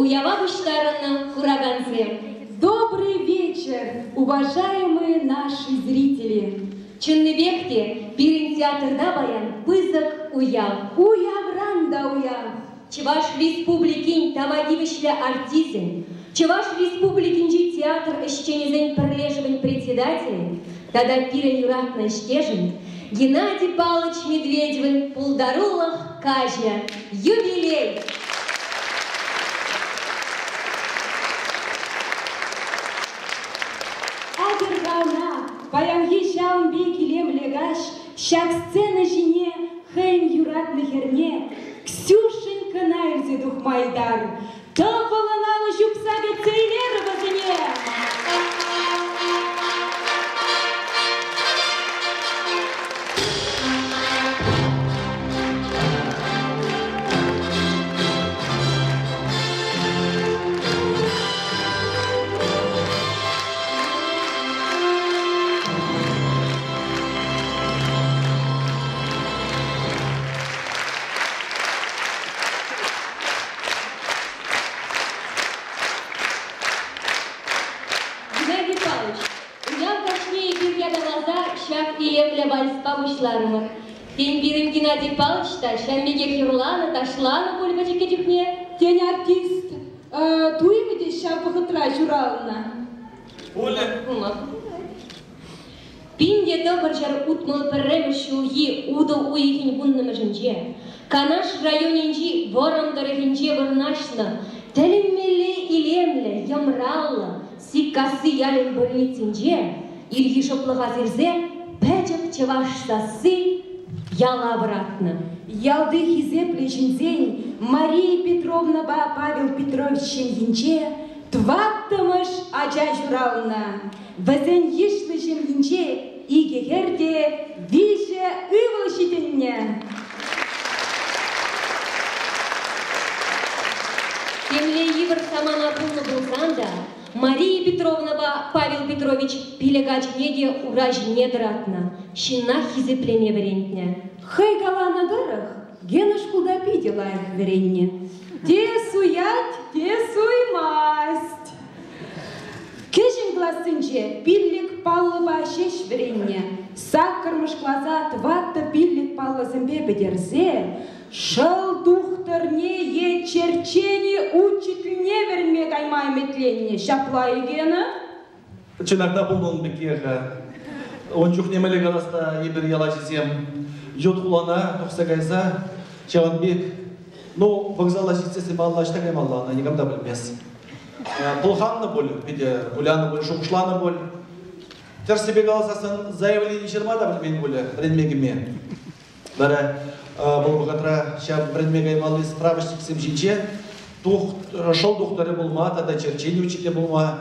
Уява пуҫтарӑннӑ куракансем! Добрый вечер, уважаемые наши зрители! Чӑннипех те пирӗн театрта паян пысӑк уяв. Уявран та уяв! Чӑваш Республикин тава тивӗҫлӗ артисчӗн, Чӑваш Республикинчи театр ӗҫченӗсен пӗрлешӗвӗн председателӗн тата пирӗн юратнӑ ӗҫтешӗн Геннадий Павлович Медведевӑн пултарулӑх каҫӗ юбилей! Атьӑр-ха ӑна паянхи ҫавӑн пек илемлӗ каҫ ҫак сцена ҫине хӑйӗн юратнӑ хӗрне Ксюшенькӑна илсе тухма ыйтар. Тӑвӑлӑн алӑ ҫупса кӗтсе илер вӗсене! Геннадий Павлович, уяв каҫне эпир ятарласа ҫак илемлӗ вальспа пуҫларӑмӑр. Тен, пирӗн Геннадий Павлович та ҫав пекех юрланӑ, ташланӑ пуль пӗчӗккӗ чухне? Тен, артист туйӑмӗ те ҫав вӑхӑтра ҫуралнӑ? Пулӗ. Пулма 1961 ҫулхи утӑ уйӑхӗн вуннӑмӗшӗнче Канаш районӗнчи Вӑрӑм тӑрӑхӗнче вырнаҫнӑ тӗлӗнмелле илемлӗ, йӑмраллӑ Сиккасси ялӗн больницинче ирхи шӑплӑха сирсе пӗчӗк чӑваш сасси яла пӑрахнӑ. Ялти хисеплӗ ҫынсен Мария Петровнапа Павел Петрович ҫемйинче тӑваттӑмӗш ача ҫуралнӑ. Вӗсен йышлӑ ҫемйинче икӗ хӗр те виҫӗ ывӑл ҫитӗннӗ. Темле йывӑр самана пулнӑ пулсан та Мария Петровнапа Павел Петрович пилӗк ачине те ура ҫине тӑратнӑ, ҫынна хисеплеме вӗрентнӗ. Хӑй каланӑ тӑрӑх, Гена шкулта питӗ лайӑх вӗреннӗ. Те суять, те суймасть. Кӗҫӗн классенче пиллӗк паллӑпа ҫеҫ вӗреннӗ. Саккӑрмӗш класа тӑваттӑ пиллӗк паллӑсемпе пӗтерсе шӑл тухтӑрне е черчени учительне вӗренме кайма ӗмӗтленнӗ. Ҫапла-и, Гена? Чӑнах та пулнӑ ун пекех. Ун чухне мӗнле калас та эпир ял ачисем ют хулана тухса кайса ҫавӑн пек, ну, вокзала ҫитсессӗн паллӑ ӑҫта каймалла, ӑна никам та пӗлмест. Пӑлханнӑ пуль, питӗ куляннӑ пуль, шухӑшланӑ пуль. Тӗрӗссипе каласассӑн заявлени ҫырма та пӗлмен пулӗ вӗренме кӗме. Вара вӑл вӑхӑтра ҫав вӗренме каймалли справочниксем ҫинче шӑл тухтӑрӗ пулма тата черчени учителӗ пулма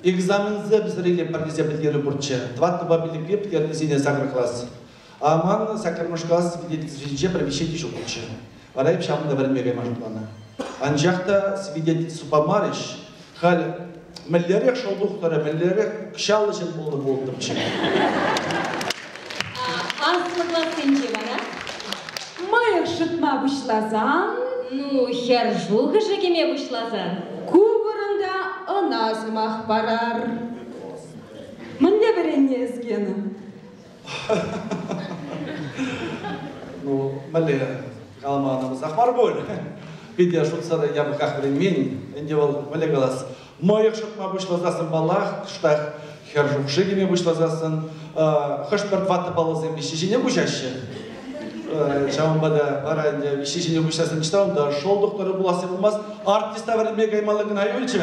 экзаменсемсӗр илӗпӗр тесе пӗлтерӳ пурччӗ. Тӑваттӑпа пиллӗкпе пӗтернисене сакӑр класс. А ман саккӑрмӗш класс свидетельствинче пӗр виҫе те ҫук пулчӗ. Вара эп ҫавӑнта вӗренме кайма шутланӑ. Анчах та свидетельство памарӗҫ. Халь мӗнлерех шӑл тухтӑрӗ, мӗнлерех кӑҫаллӑ ҫын пулнӑ пулӑттӑмччӗ. Аслӑ классенче вара? Мӑйӑх шӑтма пуҫласан? Ну, хӗр шухӑшӗ кӗме пуҫласан? Ку вырӑнта ӑна сӑмах парар. Мӗнле вӗреннӗ эс, Гена? Ну, мӗнле калама намӑсах мар пуль. Питӗ шутсӑр япӑхах вӗренмен. Ӗнтӗ вӑл, мӗнле калас, мӑйӑх шӑтма пуҫласассӑн паллах, кӑштах хӗр шухӑшӗ кӗме пуҫласассӑн хӑш-пӗр ватӑ паллӑсем виҫҫи ҫине куҫаҫҫӗ. Ҫавӑнпа та вара ӗнтӗ виҫҫи ҫине куҫсассӑн ӑҫта унта шӑл тухтӑрӗ пуласси пулмасть, артиста вӗренме каймалли кӑна юлчӗ.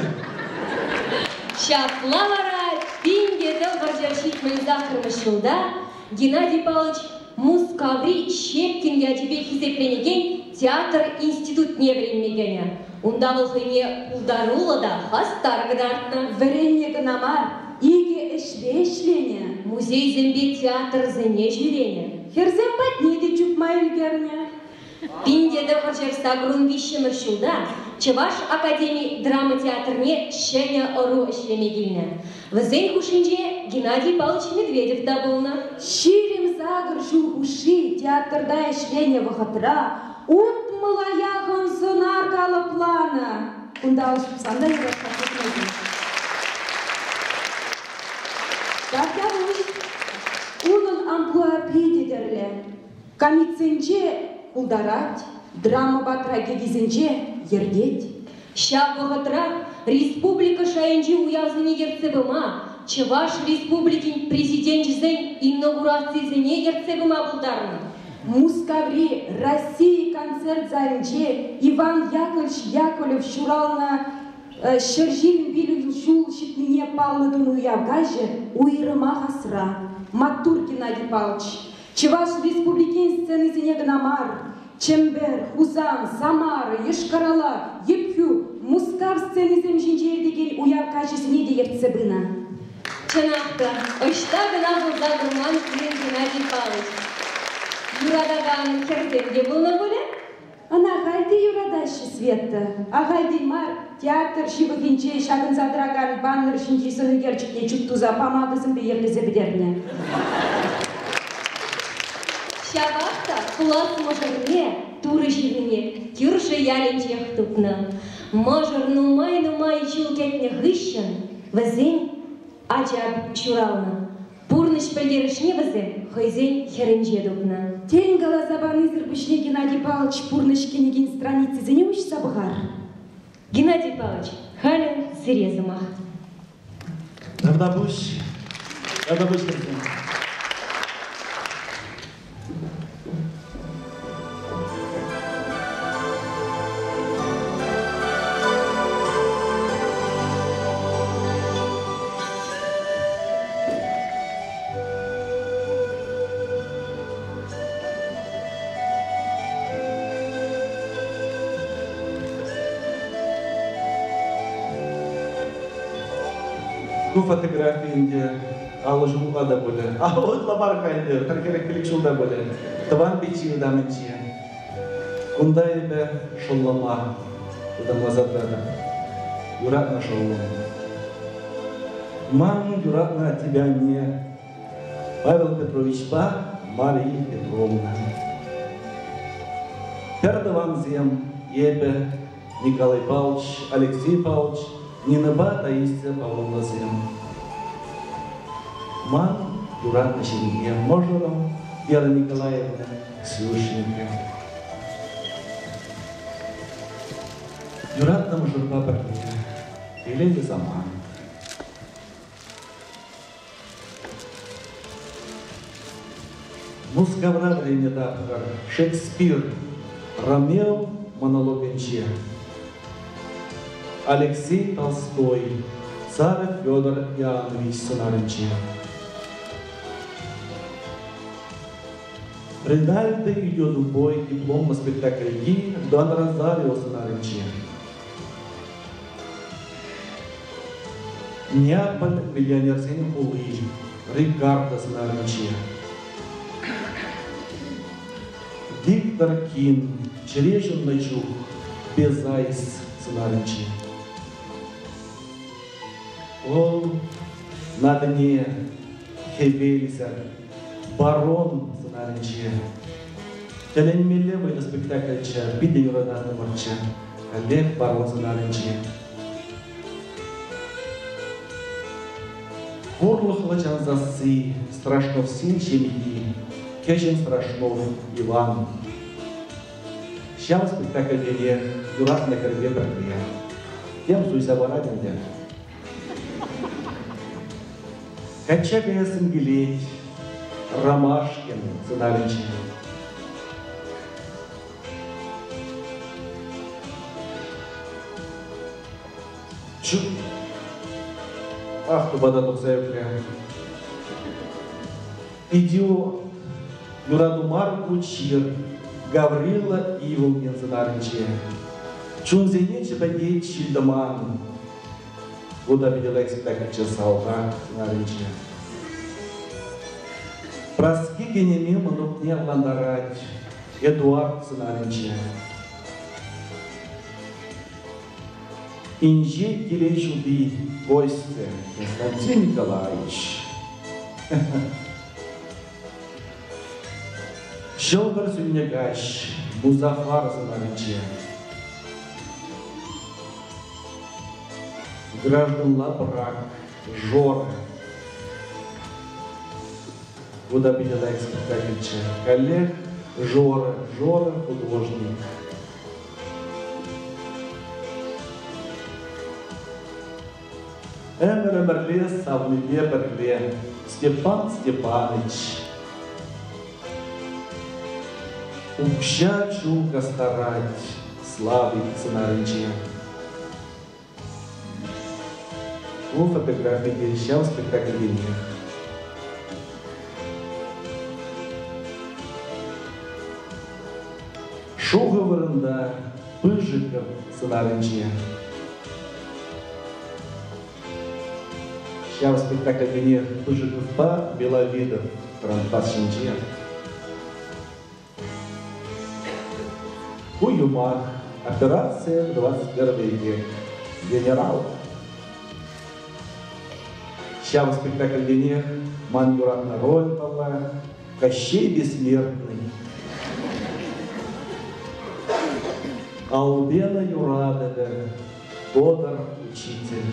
Ҫапла вара 1978 ҫулта Геннадий Павлович Мускаври Щепкин ячӗпе хисепленекен театр институтне вӗренме кӗнӗ. Унта вӑл хӑйне пултаруллӑ та хастар кӑтартнӑ. Вӗреннӗ кӑна мар, икӗ ӗҫре ӗҫленӗ. Музейсемпе театрсене ҫӳренӗ. Хӗрсем патне те чупма ӗлкӗрнӗ. 1983 ҫулта Чӑваш академи драма театрне ҫӗнӗ ӑру ӗҫлеме килнӗ. Вӗсен хушшинче Геннадий Павлович Медведев та пулнӑ. 28 ҫул хушши театрта ӗҫленӗ вӑхӑтра утмӑла яхӑн сӑнар калӑпланӑ. Кунта ал ҫупсан та юрать-ха пӗтмесен. Тавтапуҫ. Унӑн амплуа питӗ тӗрлӗ. Камитсенче култарать, драмӑпа трагедисенче йӗртет. Ҫав вӑхӑтрах республика шайӗнчи уявсене ертсе пыма, Чӑваш Республикин Президенчӗсен инаугурацийӗсене ертсе пыма пултарнӑ. Мускаври Россия концерт залӗнче Иван Яковлевич Яковлев ҫуралнӑ 125 ҫул ҫитнине паллӑ тунӑ уяв каҫӗ уйрӑмах асра. Маттур Геннадий Павлович! Чӑваш Республикин сценисене кӑна мар, Чӗмпӗр, Хусан, Самара, Йошкар-Ола, Ӗпхӳ, Мускав сценисем ҫинче иртекен уяв каҫӗсене те ертсе пынӑ. Чӑнах та, ӑҫта кӑна пулса курман пирӗн Геннадий Павлович. Юратакан хӗрсем те пулнӑ пулӗ? Ӑна халь те юратаҫҫӗ, Света. Ахальтен мар театр ҫывӑхӗнче ҫакӑнса тӑракан баннер ҫинчи сӑнӳкерчӗкне чуптуса помадӑсемпе йӗрлесе пӗтернӗ. Ҫапах та пулас мӑшӑрне Турӑ ҫырнине кӳршӗ ялӗнчех тупнӑ. Мӑшӑр нумай-нумай ҫул кӗтнӗ хыҫҫӑн вӗсен ача ҫуралнӑ. Пурнӑҫ пӗлтерӗшне вӗсем хӑйсен хӗрӗнче тупнӑ. Тен, каласа панисӗр пуҫне Геннадий Павлович пурнӑҫ кӗнекин страницисене уҫса пӑхар? Геннадий Павлович, халӗ сире сӑмах. Тавтапуҫ. Тавтапуҫ, хӗрсем. Ку фотографи ӗнтӗ 50 ҫулла та пулӗ. 50 ытла мар-ха ӗнтӗ, пӗр 45 ҫулта пулӗ. Тӑван пичче ытамӗнче. Кунта эпӗ шӑллӑма ытамласа тӑратӑп. Юратнӑ шӑллӑм. Ман юратнӑ аттепе анне Павел Петровичпа Мария Петровна. Пӗр тӑвансем эпӗ, Николай Павлович, Алексей Павлович, Нинӑпа Таисия Павловнасем. Ман юратнӑ ҫемье мӑшӑрӑм Вера Николаевна Ксюшенька. Юратнӑ мӑшӑрпа пӗрле телейлӗ самант. Мускавра вӗреннӗ тапхӑр Шекспир Ромео монологӗнче Алексей Толстой Царь Федор Иоаннович сӑнарӗнче. Ринальдо идет в бой дипломлӑ спектакльти Дон Розарио сӑнарӗнче. Неаполь миллионерсен хули Рикардо сӑнарӗнче. Виктор Кин чӗре ҫуннӑ чух Безайс сӑнарӗнче. Вӑл на дне хӗвелсӗр барон сӑнарӗнче. Тӗлӗнмелле вӑйлӑ спектакльччӗ, питӗ юрататтӑмӑрччӗ. Каллех барон сӑнарӗнче. Хурлӑхлӑ чан сасси, Страшновсен ҫемйи, Кӗҫӗн Страшнов Иван. Ҫав спектакльтенех юратнӑ хӗрпе пӗрле. Тем суйса парать ӗнтӗ. Качча каяссӑм килет Ромашкин сӑнарӗнче. Ах, тупата тухса ӳкрӗ. Идиот. Юрату мар ку чир. Гаврила Иволгин сӑнарӗнче. Чунсене чӗпӗтет ҫил-тӑман. Ку та питӗ лайӑх спектакльччӗ салтак сӑнарӗнче. Праски кинеми мӑнукне ӑнлантарать Эдуард сӑнарӗнче. Инҫе киле ҫути Костя Константин Николаевич. Ҫӑлтӑр сӳннӗ каҫ Музафар сӑнарӗнче. Гражданла брак, Жора. Куда питӗ лайӑх спектакльччӗ. Каллех Жора, Жора художник. Ӗмӗр-ӗмӗрле савнипе пӗрле Степан Степаныч. Укҫа чул кастарать Славик сӑнарӗнче. Ку фотографи те ҫав спектакльтенех. Шухӑ вырӑнта Пыжиков сӑнарӗнче. Ҫав спектакльтенех Пыжиковпа Беловидов тӑрантас ҫинче. Ку юмах «Операция в 21 век. Генерал». Ҫав спектакльтенех ман юратнӑ роль паллах, Кощей бессмертный. Албена юратӑвӗ, Тодор учитель.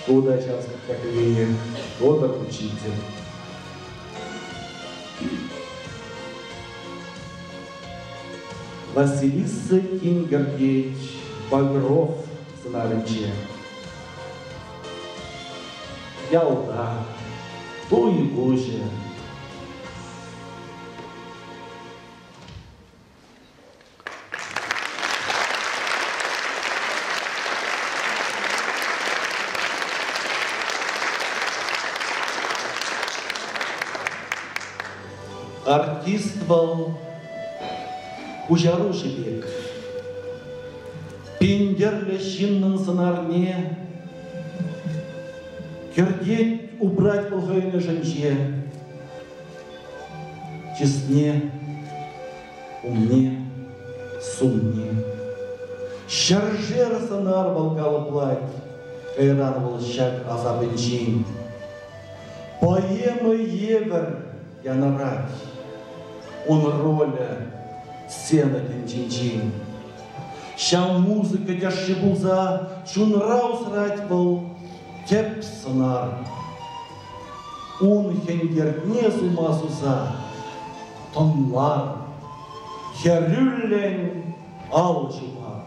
Ку та ҫав спектакльтенех Тодор учитель. Василиса Кингеркеич Багров сӑнарӗнче. Ялта туй пуҫӗ. Артист вӑл куҫаруҫӑ пек. Пин тӗрлӗ ҫыннӑн сӑнарне кӗртет, упрать вӑл хӑйӗн ӑшӗнче. Чысне, умне, сумне. Ҫӗршер сӑнар вӑл калӑплать, кайран вӑл ҫак асапӗнчен. Поэма евӗр янӑрать ун ролӗ сцена тӗнчинчен. Ҫав музыка тӗшши пулса чунра усрать вӑл тӗп сӑнар. Ун хӗн-тертне сума суса тӑнлар, хӗрӳллӗн ал ҫупар.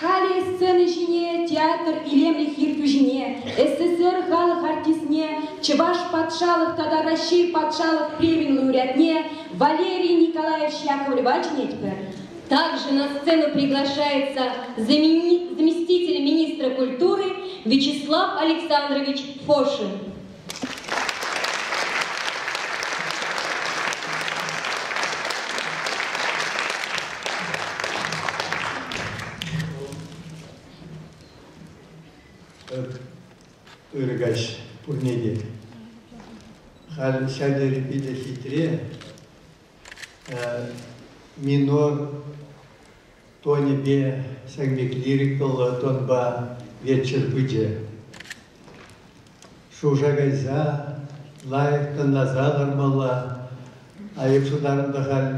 Халӗ сцена ҫине театр илемлӗх ертӳҫине, СССР халӑх артистне, Чӑваш патшалӑх тата Раҫҫей патшалӑх премин лауреатне Валерий Николаевич Яковлева чӗнетпӗр. Также на сцену приглашается заместитель министра культуры Вячеслав Александрович Фошин. Ырӑ каҫ пурне те. Халь ҫав тери питӗ хитре минор тонӗпе ҫак пек лирикӑллӑ тонпа вечер пычӗ. Шуша кайса лайӑх тӑнласа лармалла. Айӑп шутарӑм та халь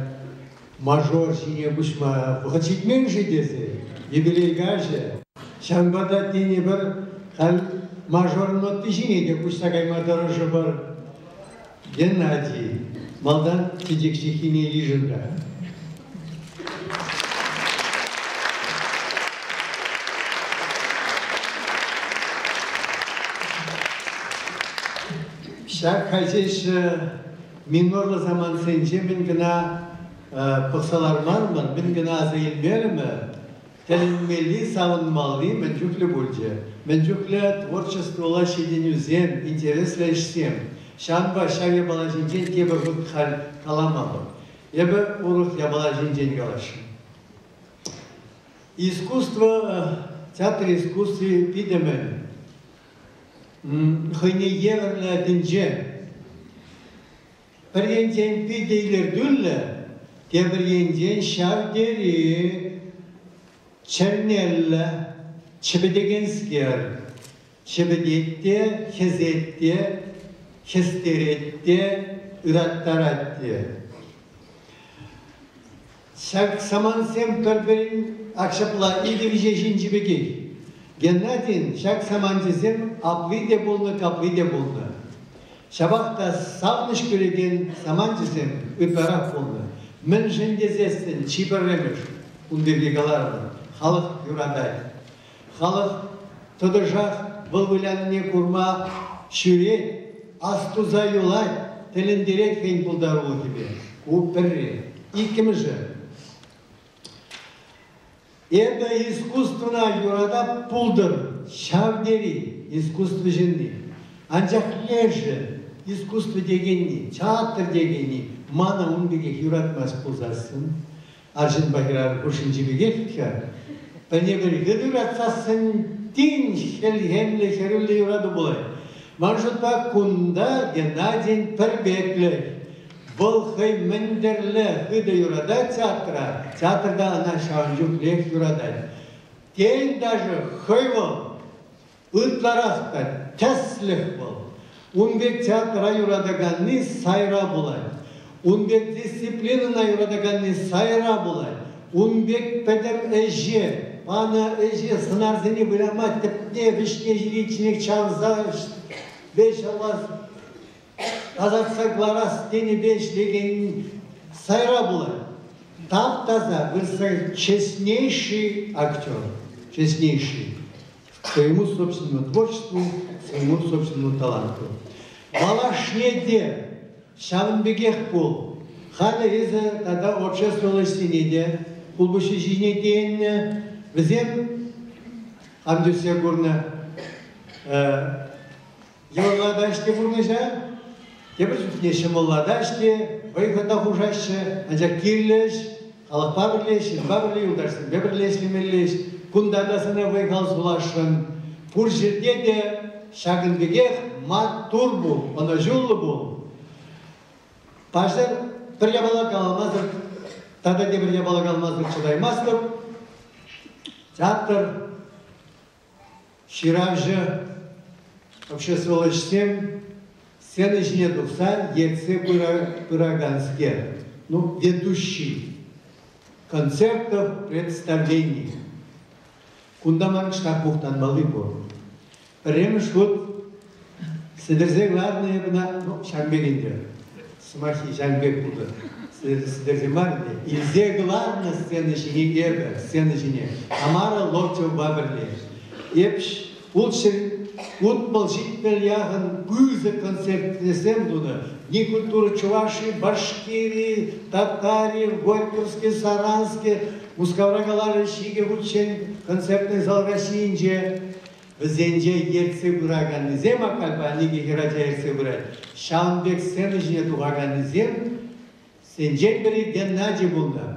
мажор ҫине куҫма вӑхӑт ҫитмен-ши тесе юбилей каҫӗ. Ҫавӑнпа та тенӗ пӗр халь мажор нотти ҫине те куҫса кайма тӑрӑшӑпӑр. Геннадий, малтан чечек ҫыххине йышӑн-ха. Ҫак хайсеҫ минорлӑ самантсенче мӗн кӑна пӑхса лармарӑмӑр, мӗн кӑна аса илмерӗмӗр, тӗлӗнмелли, савӑнмалли мӗн чухлӗ пулчӗ. Мӗн чухлӗ творчествӑлла ҫитӗнӳсем, интереслӗ ӗҫсем. Ҫавӑнпа ҫав япала ҫинчен тепӗр хут халь каламалӑх. Эпӗ урӑх япала ҫинчен каласшӑн. Искусство, театр искусстви питӗ мӗн. Хӑйне евӗрлӗ тӗнче. Пӗр енчен питӗ илӗртӳллӗ, тепӗр енчен ҫав тери чӗрнеллӗ, чӗпӗтекенскер. Чӗпӗтет те, хӗсет те, хӗстерет те, ыраттарать те. Ҫак самантсем пӗр-пӗрин ак ҫапла икӗ виҫе ҫинчи пекех. Геннадийӗн ҫак саманчӗсем апли те пулнӑ, капли те пулнӑ. Ҫапах та савӑнӑҫ кӳрекен саманчӗсем ытларах пулнӑ. Мӗншӗн тесессӗн чи пӗрремӗш, ун пирки каларӑмӑр, халӑх юратать. Халӑх тӑтӑшах вӑл вылянине курма ҫӳрет, астуса юлать, тӗлӗнтерет хӑйӗн пултарулӑхӗпе. Ку пӗрре. Иккӗмӗшӗ. Эпӗ искусствӑна юратап пултӑр ҫав тери искусство ҫынни. Анчах лешӗ искусство текенни, театр текенни мана ун пекех юратмасть пулсассӑн, арҫынпа хӗрарӑм хушшинчи пекех-ха, пӗрне-пӗр хытӑ юратсассӑн тин хӗлхемлӗ хӗрӳллӗ юрату пулать. Ман шутпа, кунта Геннадийӗн пӗрпеклӗх. Вӑл хӑй мӗн тӗрлӗ хытӑ юратать театра, театрта ӑна ҫавӑн чухлех юратать. Тен, даже хӑй вӑл ытларах та тӗслӗх вӑл. Ун пек театра юратаканни сайра пулать. Ун пек дисциплинӑна юратаканни сайра пулать. Ун пек пӗтӗм ӗҫе, панӑ ӗҫе сӑнарсене выляма тӗпне вӗҫне ҫитичченех чавса веҫ тасатса кӑларас тенипе ӗҫлекен сайра пулать. Тап-таса вырӑсла честнейший актер, честнейший своему собственному творчеству, своему собственному таланту. Малашне те ҫавӑн пекех пул. Халӗ эсӗ тата обществӑллӑ те хулпуҫҫи ҫине тиеннӗ. Вӗсем хам тӳссе курнӑ Йӑлӑлатаҫ те пурнӑҫа, тепӗр чухне ҫӑмӑллатаҫ те, вӑй-хӑта хушаҫҫӗ, анчах кирлӗ ӗҫ, халӑхпа пӗрле, ҫынпа пӗрле, юлташсемпе пӗрле ӗҫлемелле ӗҫ. Кунта та сана вӑй-хал суласшӑн. Пур ҫӗрте те ҫакӑн пекех маттур пул, ӑнӑҫуллӑ пул. Паҫӑр пӗр япала каламасӑр тата тепӗр япала каламасӑр чӑтаймастӑп. Театр Ҫыравҫӑ обществӑлла ӗҫсем сцена ҫине тухса ертсе пыраканскер, ну, ведущий концертов, представлений. Кунта ман штаб мухтанмалли пур. Пӗрремӗш хут сӗтӗрсе кӑларнӑ эп ӑна, ну, ҫавӑн пек ӗнтӗ, сӑмаххи ҫавӑн пек пултӑр. Сӗтӗрсе мар ӗнтӗ, илсе кӑларнӑ сцена ҫине эпӗ, сцена ҫине Тамара Локтевӑпа пӗрле. Эп ултҫӗр 60-70 яхӑн пысӑк концертсем тунӑ. Дни культуры Чувашии, Башкирии, Татарии, Горьковске, Саранске, Мускавра каларӗҫ икӗ хутчен концертный зал Российинче. Вӗсенче ертсе пыраканнисем Аккальпа икӗ хӗрача ертсе пырать. Ҫавӑн пек сцена ҫине тухаканнисем сенчен пӗри Геннадий пулнӑ.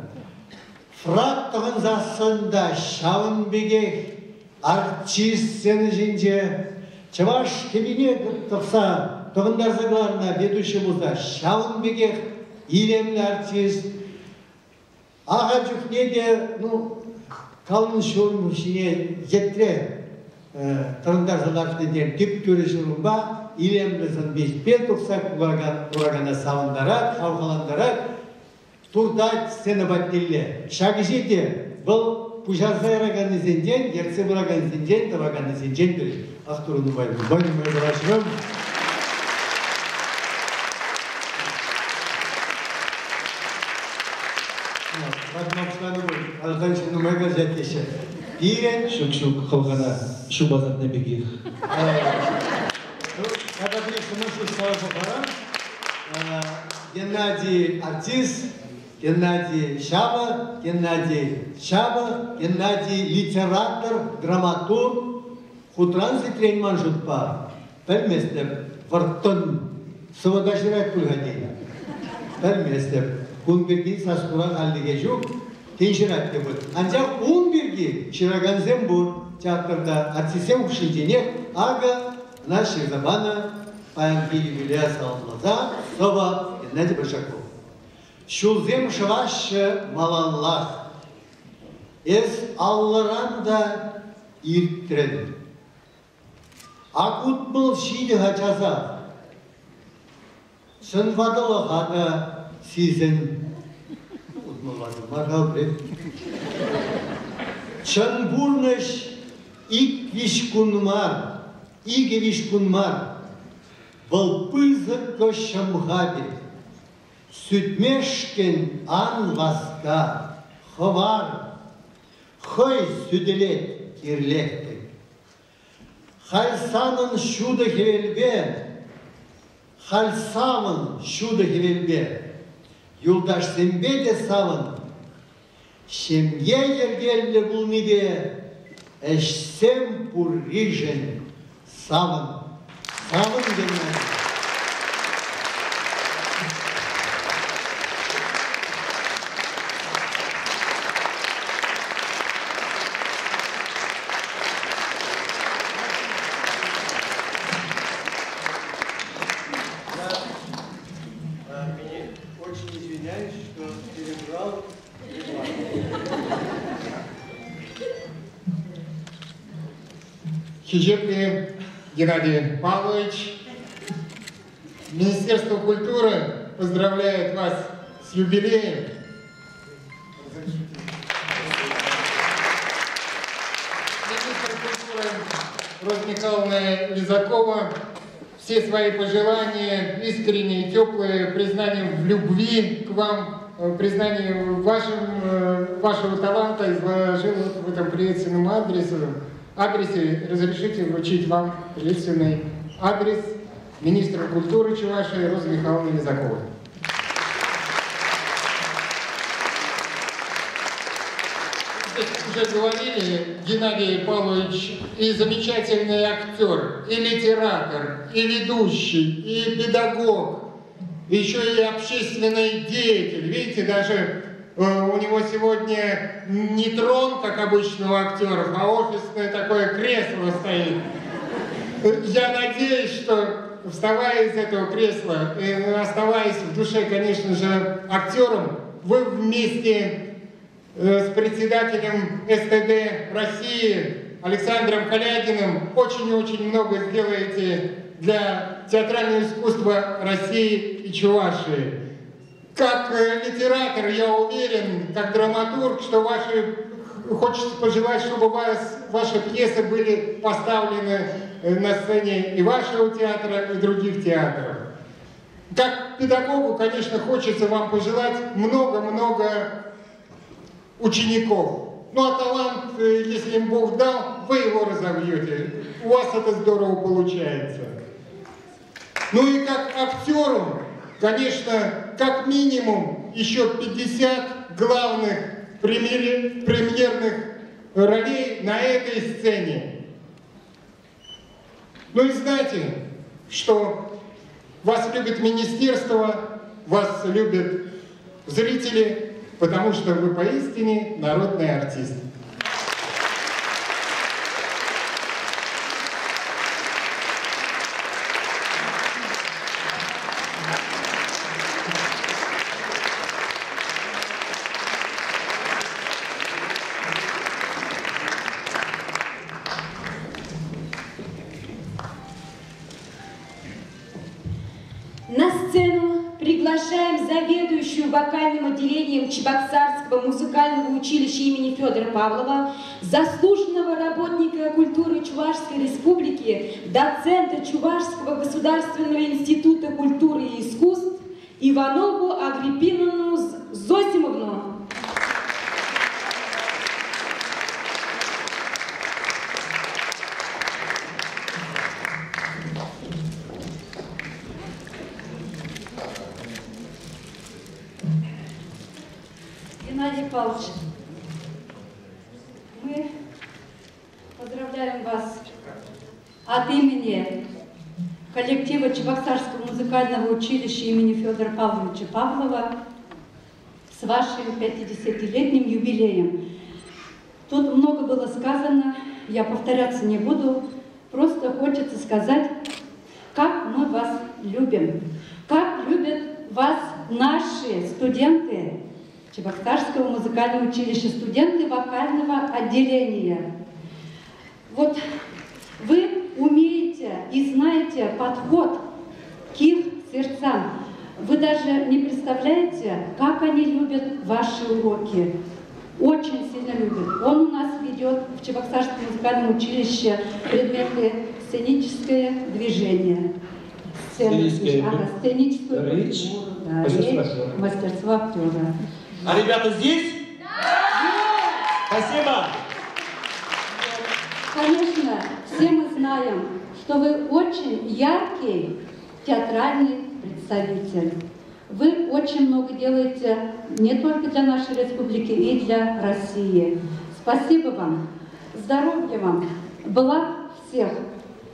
Фрак тӑхӑнсассӑн та ҫавӑн пекех артист сцена ҫинче чӑваш кӗпине тӑхса тӑхӑнтарса кӑларнӑ ведущий пулса ҫавӑн пекех илемлӗ артист. Ахаль чухне те, ну, калӑн ҫурӑм ҫине йӗтре тӑрӑнтарса лартнӑ тен тӳп-тӳрӗ ҫурӑмпа илемлӗ сӑн-питпе тухса куракана савӑнтарать, хавхалантарать, туртать сцена патнелле. Ҫак ӗҫе те вӑл пуҫарса яраканнисенчен, ертсе пыраканнисенчен, тӑваканнисенчен пӗри. Ах, Турӑ нумай, нумай, нумай калаҫрӑм. Нумай калаҫать теҫҫӗ. Пирӗн Ҫук-ҫук, хӑлхана ҫупа сартнӑ пекех. Тата пӗр сӑмах каласа парам. Геннадий артист, Геннадий Ҫавӑ, Геннадий Ҫавӑ, Геннадий литератор, драматург. Хутран ситрен ман шутпа, пӗлместӗп, вӑрттӑн сӑвӑ та ҫырать пуль-ха тен. Пӗлместӗп. Кун пирки сас-хура хальлӗхе ҫук, тен ҫырать те пуль. Анчах ун пирки ҫыракансем пур театрта, артистсем хушшинченех акӑ ӑна ҫырса панӑ паянхи юбилея саламласа сӑвӑ Геннадий Большаков. Ҫулсем шӑваҫҫӗ малаллах. Эс аллӑран та иртрӗн. Ак 60 ҫитӗ-ха часах. Чӑн ватӑлӑха та сисӗн. Утмӑлланӑ мар-ха Чӑн пурнӑҫ ик-виҫ кун мар, икӗ-виҫ кун мар. Вӑл пысӑк ҫӑмха пек. Сӳтмешкӗн ан васка, хӑвар. Хӑй сӳтӗлет кирлех пек. Халь санӑн ҫутӑ хӗвелпе, халь савӑн ҫутӑ хӗвелпе, юлташсемпе те савӑн. Ҫемье йӗркеллӗ пулнипе ӗҫсем пурришӗн савӑн. Савӑн, Геннадий. Очень извиняюсь, что перебрал. Хисеплӗ Геннадий Павлович, Министерство культуры поздравляет вас с юбилеем. Министр культуры Роза Михайловна Лизакова все свои пожелания, искренние, теплые, признания в любви к вам, признание вашего таланта изложила в этом приветственном адресе. Разрешите вручить вам приветственный адрес министра культуры Чувашии Розы Михайловны Лизаковой. Уже говорили, Геннадий Павлович и замечательный актер, и литератор, и ведущий, и педагог, еще и общественный деятель. Видите, даже у него сегодня не трон, как обычно у актеров, а офисное такое кресло стоит. Я надеюсь, что вставая из этого кресла, и оставаясь в душе, конечно же, актером, вы вместе с председателем СТД России Александром Калягиным очень-очень много сделаете для театрального искусства России и Чувашии. Как литератор, я уверен, как драматург, что хочется пожелать, чтобы ваши пьесы были поставлены на сцене и вашего театра, и других театров. Как педагогу, конечно, хочется вам пожелать много-много учеников. Ну а талант, если им Бог дал, вы его разовьете. У вас это здорово получается. Ну и как актеру, конечно, как минимум еще 50 главных премьерных ролей на этой сцене. Ну и знаете, что вас любит министерство, вас любят зрители, потому что вы поистине народный артист. На сцену приглашаем заведующую вокальным отделением Чебоксарского музыкального училища имени Федора Павлова, заслуженного работника культуры Чувашской Республики, доцента Чувашского государственного института культуры и искусств Иванову Агриппиновну Зосимовну. Геннадий Павлович, мы поздравляем вас от имени коллектива Чебоксарского музыкального училища имени Федора Павловича Павлова с вашим 50-летним юбилеем. Тут много было сказано, я повторяться не буду, просто хочется сказать, как мы вас любим, как любят вас наши студенты Чебоксарского музыкального училища, студенты вокального отделения. Вот вы умеете и знаете подход к их сердцам. Вы даже не представляете, как они любят ваши уроки. Очень сильно любят. Он у нас ведет в Чебоксарском музыкальном училище предметы сценическое движение. Сценическое, ага, сценическую речь, культуру, да, мастерство речь, актера. мастерство актера. А ребята здесь? Да! Спасибо! Конечно, все мы знаем, что вы очень яркий театральный представитель. Вы очень много делаете не только для нашей республики, и для России. Спасибо вам, здоровья вам, благ всех,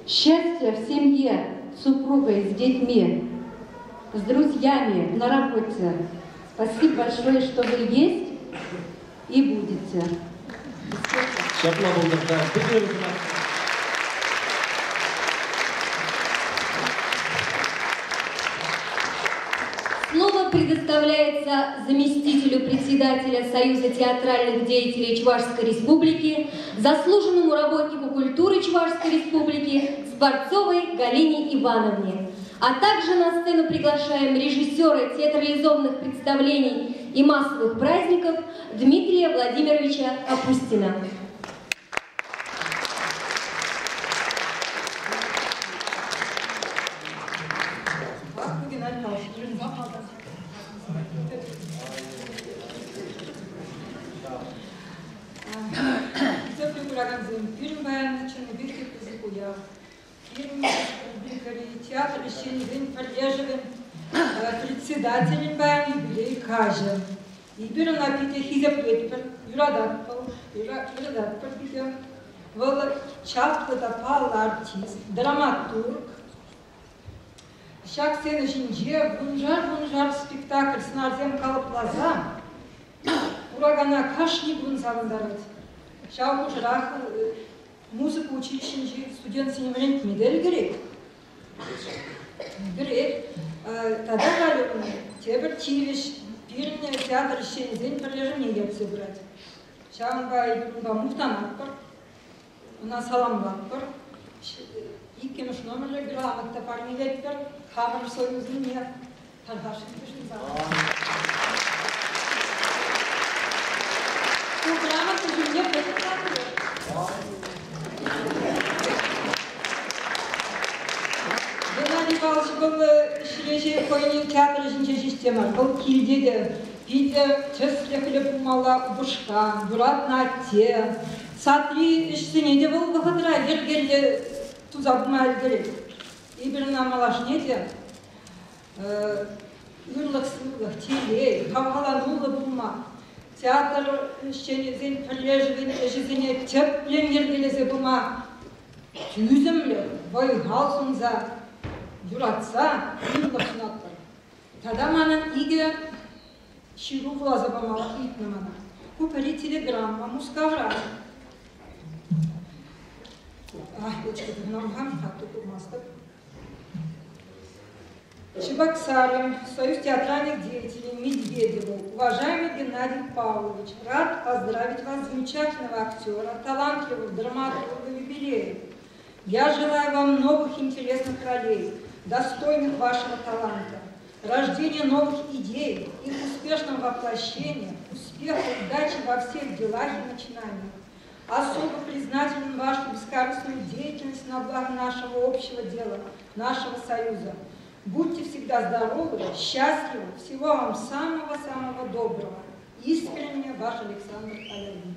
счастья в семье, с супругой, с детьми, с друзьями, на работе. Спасибо большое, что вы есть и будете. Ҫапла пултӑр та. Слово предоставляется заместителю председателя Союза театральных деятелей Чувашской Республики, заслуженному работнику культуры Чувашской Республики Скворцовой Галине Ивановне. А также на сцену приглашаем режиссера театрализованных представлений и массовых праздников Дмитрия Владимировича Капустина. Хисеплӗ куракансем, пирӗн паян чӑннипех те пысӑк уяв. Пирӗн республикӑри театр ӗҫченӗсен пӗрлешӗвӗн председателӗн паян юбилей каҫӗ. Эпир ӑна питӗ хисеплетпӗр, юрататпӑр, юрататпӑр питӗ. Вӑл чаплӑ та паллӑ артист, драматург. Ҫак сцена ҫинче вуншар-вуншар спектакль сӑнарсем калӑпласа куракана кашни кун савӑнтарать. Ҫав хушӑрах музыка училищинчи студентсене вӗрентме те ӗлкӗрет. Ӗлкӗрет. Тата халӗ тепӗр тивӗҫ пирӗн театр ӗҫченӗсен пӗрлешӗвне ертсе пырать. Ҫавӑнпа эпир унпа мухтанатпӑр, ӑна саламлатпӑр. Иккӗмӗш номерлӗ грамота парнелетпӗр хамӑр союзне. Тархасшӑн йышӑнса. Ку грамота ҫумне пӗтӗм Геннадий Павлович вӑл ӗҫре хӑйӗн театр ӗҫӗнче ҫеҫ те мар, вӑл килте те питӗ тӗслӗхлӗ пулмалла упӑшка, юратнӑ атте. Садри ӗҫсене те вӑл вӑхӑтра йӗркеллӗ туса пыма ӗлкӗрет. Эпир ӑна малашне те ырлӑх-сывлӑх, телей, хавхалануллӑ пулма, театр ӗҫченӗсен пӗрлешӗвӗн ӗҫӗсене тӗплӗн йӗркелесе пыма тӳсӗмлӗх, вӑй-хал сунса, юратса ырлӑх сунатпӑр. Тата манӑн икӗ ҫыру вуласа пама ыйтнӑ мана. Ку пӗри телеграмма Мускавра. Ах, курмастӑп. Чебоксары, Союз театральных деятелей Медведеву. Уважаемый Геннадий Павлович, рад поздравить вас, замечательного актера, талантливого драматурга юбилея. Я желаю вам новых интересных ролей, достойных вашего таланта, рождения новых идей, их успешного воплощения, успеха, удачи во всех делах и начинаниях. Особо признателен вашу бескорыстную деятельность на благо нашего общего дела, нашего союза. Будьте всегда здоровы, счастливы, всего вам самого-самого доброго. Искренне ваш Александр Алягин.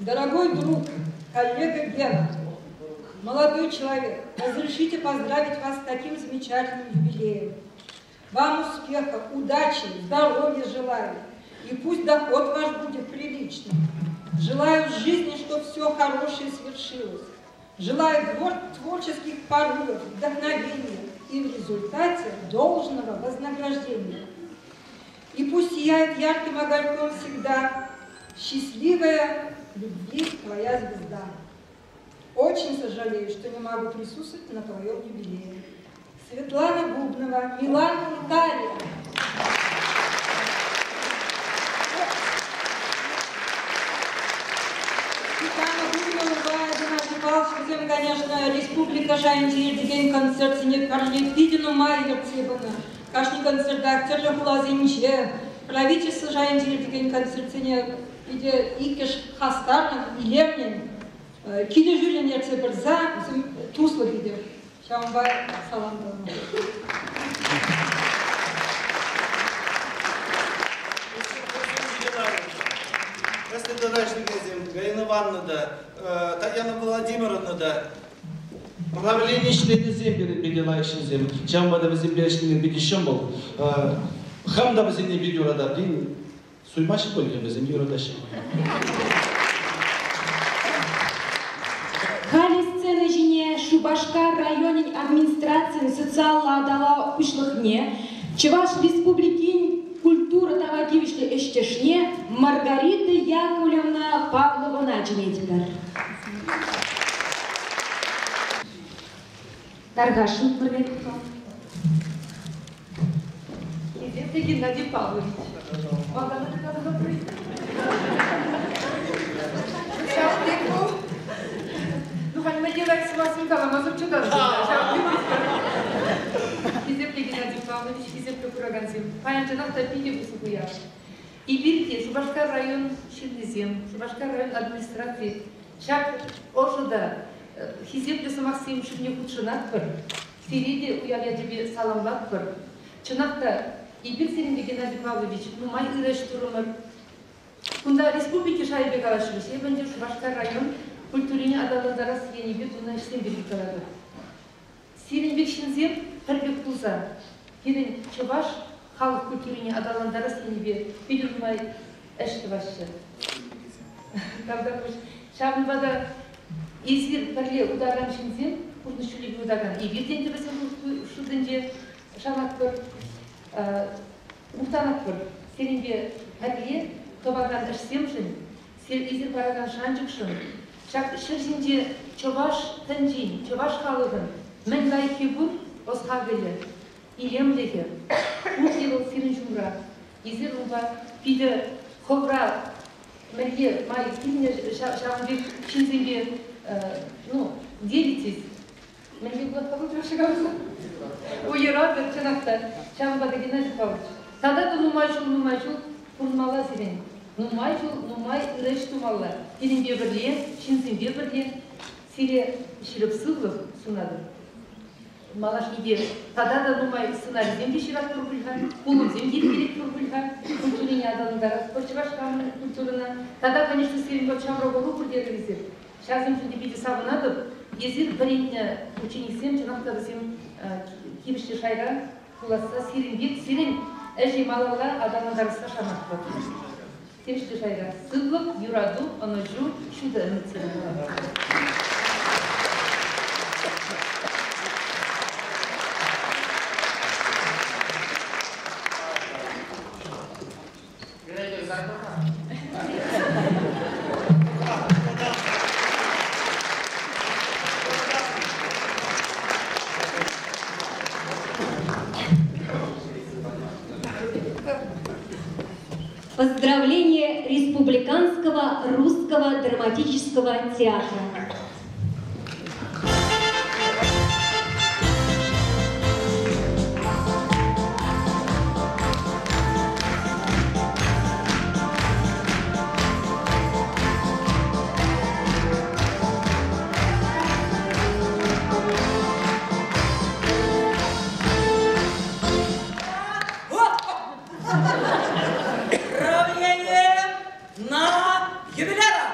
Дорогой друг, коллега Гена, молодой человек, разрешите поздравить вас с таким замечательным юбилеем. Вам успеха, удачи, здоровья желаю. И пусть доход ваш будет приличным. Желаю в жизни, чтобы все хорошее свершилось. Желаю творческих порывов, вдохновения и в результате должного вознаграждения. И пусть сияет ярким огоньком всегда счастливая любви твоя звезда. Очень сожалею, что не могу присутствовать на твоем юбилее. Светлана Губнова, Милан, Италия. Павлович вӗсем, конечно, республика шайӗнче иртекен концертсене пӗрле питӗ нумай ертсе пынӑ. Кашни концертах тӗрлӗ хуласенче, правительство шайӗнче иртекен концертсене питӗ иккӗш хастарлӑн, илемлӗн, килӗшӳллӗн ертсе пырса вӗсем туслӑ питӗ. Ҫавӑнпа салам тӑвӑмӑр. Ӗҫлекенсем Галина Ивановна та, Татьяна Владимировна та, правлени членӗсем пирӗн питӗ лайӑх ҫынсем. Ҫавӑнпа та вӗсемпе ӗҫлеме питӗ ҫӑмӑл. Хам та вӗсене питӗ юрататӑп. Суймаҫҫӗ пуль, вӗсем юратаҫҫӗ. Халӗ сцена ҫине Шупашкар районӗн администрацийӗн социаллӑ аталану пуҫлӑхне, Чӑваш Республикин культура тава тивӗҫлӗ ӗҫтешне Маргарита Яковлевна Павловӑна чӗнетпӗр. Тархасшӑн, Маргарита. Хисеплӗ Геннадий Павлович, малтан Ҫавӑн пек вӑл. Ну, халь мӗнле лайӑх сӑмахсем каламасӑр чӑтас. Ҫавӑн пек. Хисеплӗ Геннадий Павлович, хисеплӗ куракансем, паян чӑнах та питӗ пысӑк уяв. Эпир те Шупашкар район ҫыннисем, Шупашкар район администрацийӗ ҫак ӑшӑ та хисеплӗ сӑмахсем ҫумне хутшӑнатпӑр. Сире те уяв ячӗпе саламлатпӑр. Чӑнах та, эпир сирӗнпе, Геннадий Павлович, нумай ырӑ ӗҫ турӑмӑр. Кунта республика шайӗпе калаҫрӗҫ. Эпӗ ӗнтӗ Шупашкар район культурине аталантарас енӗпе тунӑ ӗҫсем пирки калатӑп. Сирӗн пек ҫынсем пӗр пек пулса пирӗн чӑваш халӑх культурине аталантарас енӗпе питӗ нумай ӗҫ тӑваҫҫӗ. Тавтапуҫ. Ҫавӑнпа та эсир пӗрле утакан ҫынсем, пурнӑҫ ҫулӗпе утакан, эпир те ӗнтӗ вӗсем шутӗнче шанатпӑр, мухтанатпӑр. Сирӗнпе пӗрле тӑвакан ӗҫсемшӗн, эсир паракан шанчӑкшӑн ҫак ҫӗр ҫинче чӑваш тӗнчин, чӑваш халӑхӑн мӗн лайӑххи пур, ӑс-хакӑлӗ, илемлӗхӗ пурте вӑл сирӗн ҫумра. Эсир унпа питӗ хӑвра мӗнле май килнӗ ҫавӑн пек ҫынсемпе ну, делитесь. Мӗнле пулать каласа? Уйӑратӑр, чӑнах та. Ҫавӑнпа та, Геннадий Павлович, тата та нумай ҫул, нумай ҫул пурӑнмалла сирӗн. Нумай ҫул, нумай ырӑ ӗҫ тумалла. Пирӗнпе пӗрле, ҫынсемпе пӗрле сире ҫирӗп сывлӑх сунатӑп. Малашне те тата та нумай сценарисем те ҫыратпӑр пуль-ха, пулӑмсем те ирттеретпӗр пуль-ха, культурине аталантаратпӑр чӑваш культурӑна. Тата, конечно, сирӗн вӑл ҫамрӑк ӑру пур терӗр эсир. Ҫавсемшӗн те питӗ савӑнатӑп. Эсир вӗрентнӗ учениксем, чӑнах та вӗсем тивӗҫлӗ шайра пуласса сирӗн пек, сирӗн ӗҫе малалла аталантарасса шанатпӑр. Тивӗҫлӗ шайра сывлӑх, юрату, ӑнӑҫу, ҫутӑ ӗмӗтсем пулать. Поздравление Республиканского русского драматического театра. Равнение на юбиляра!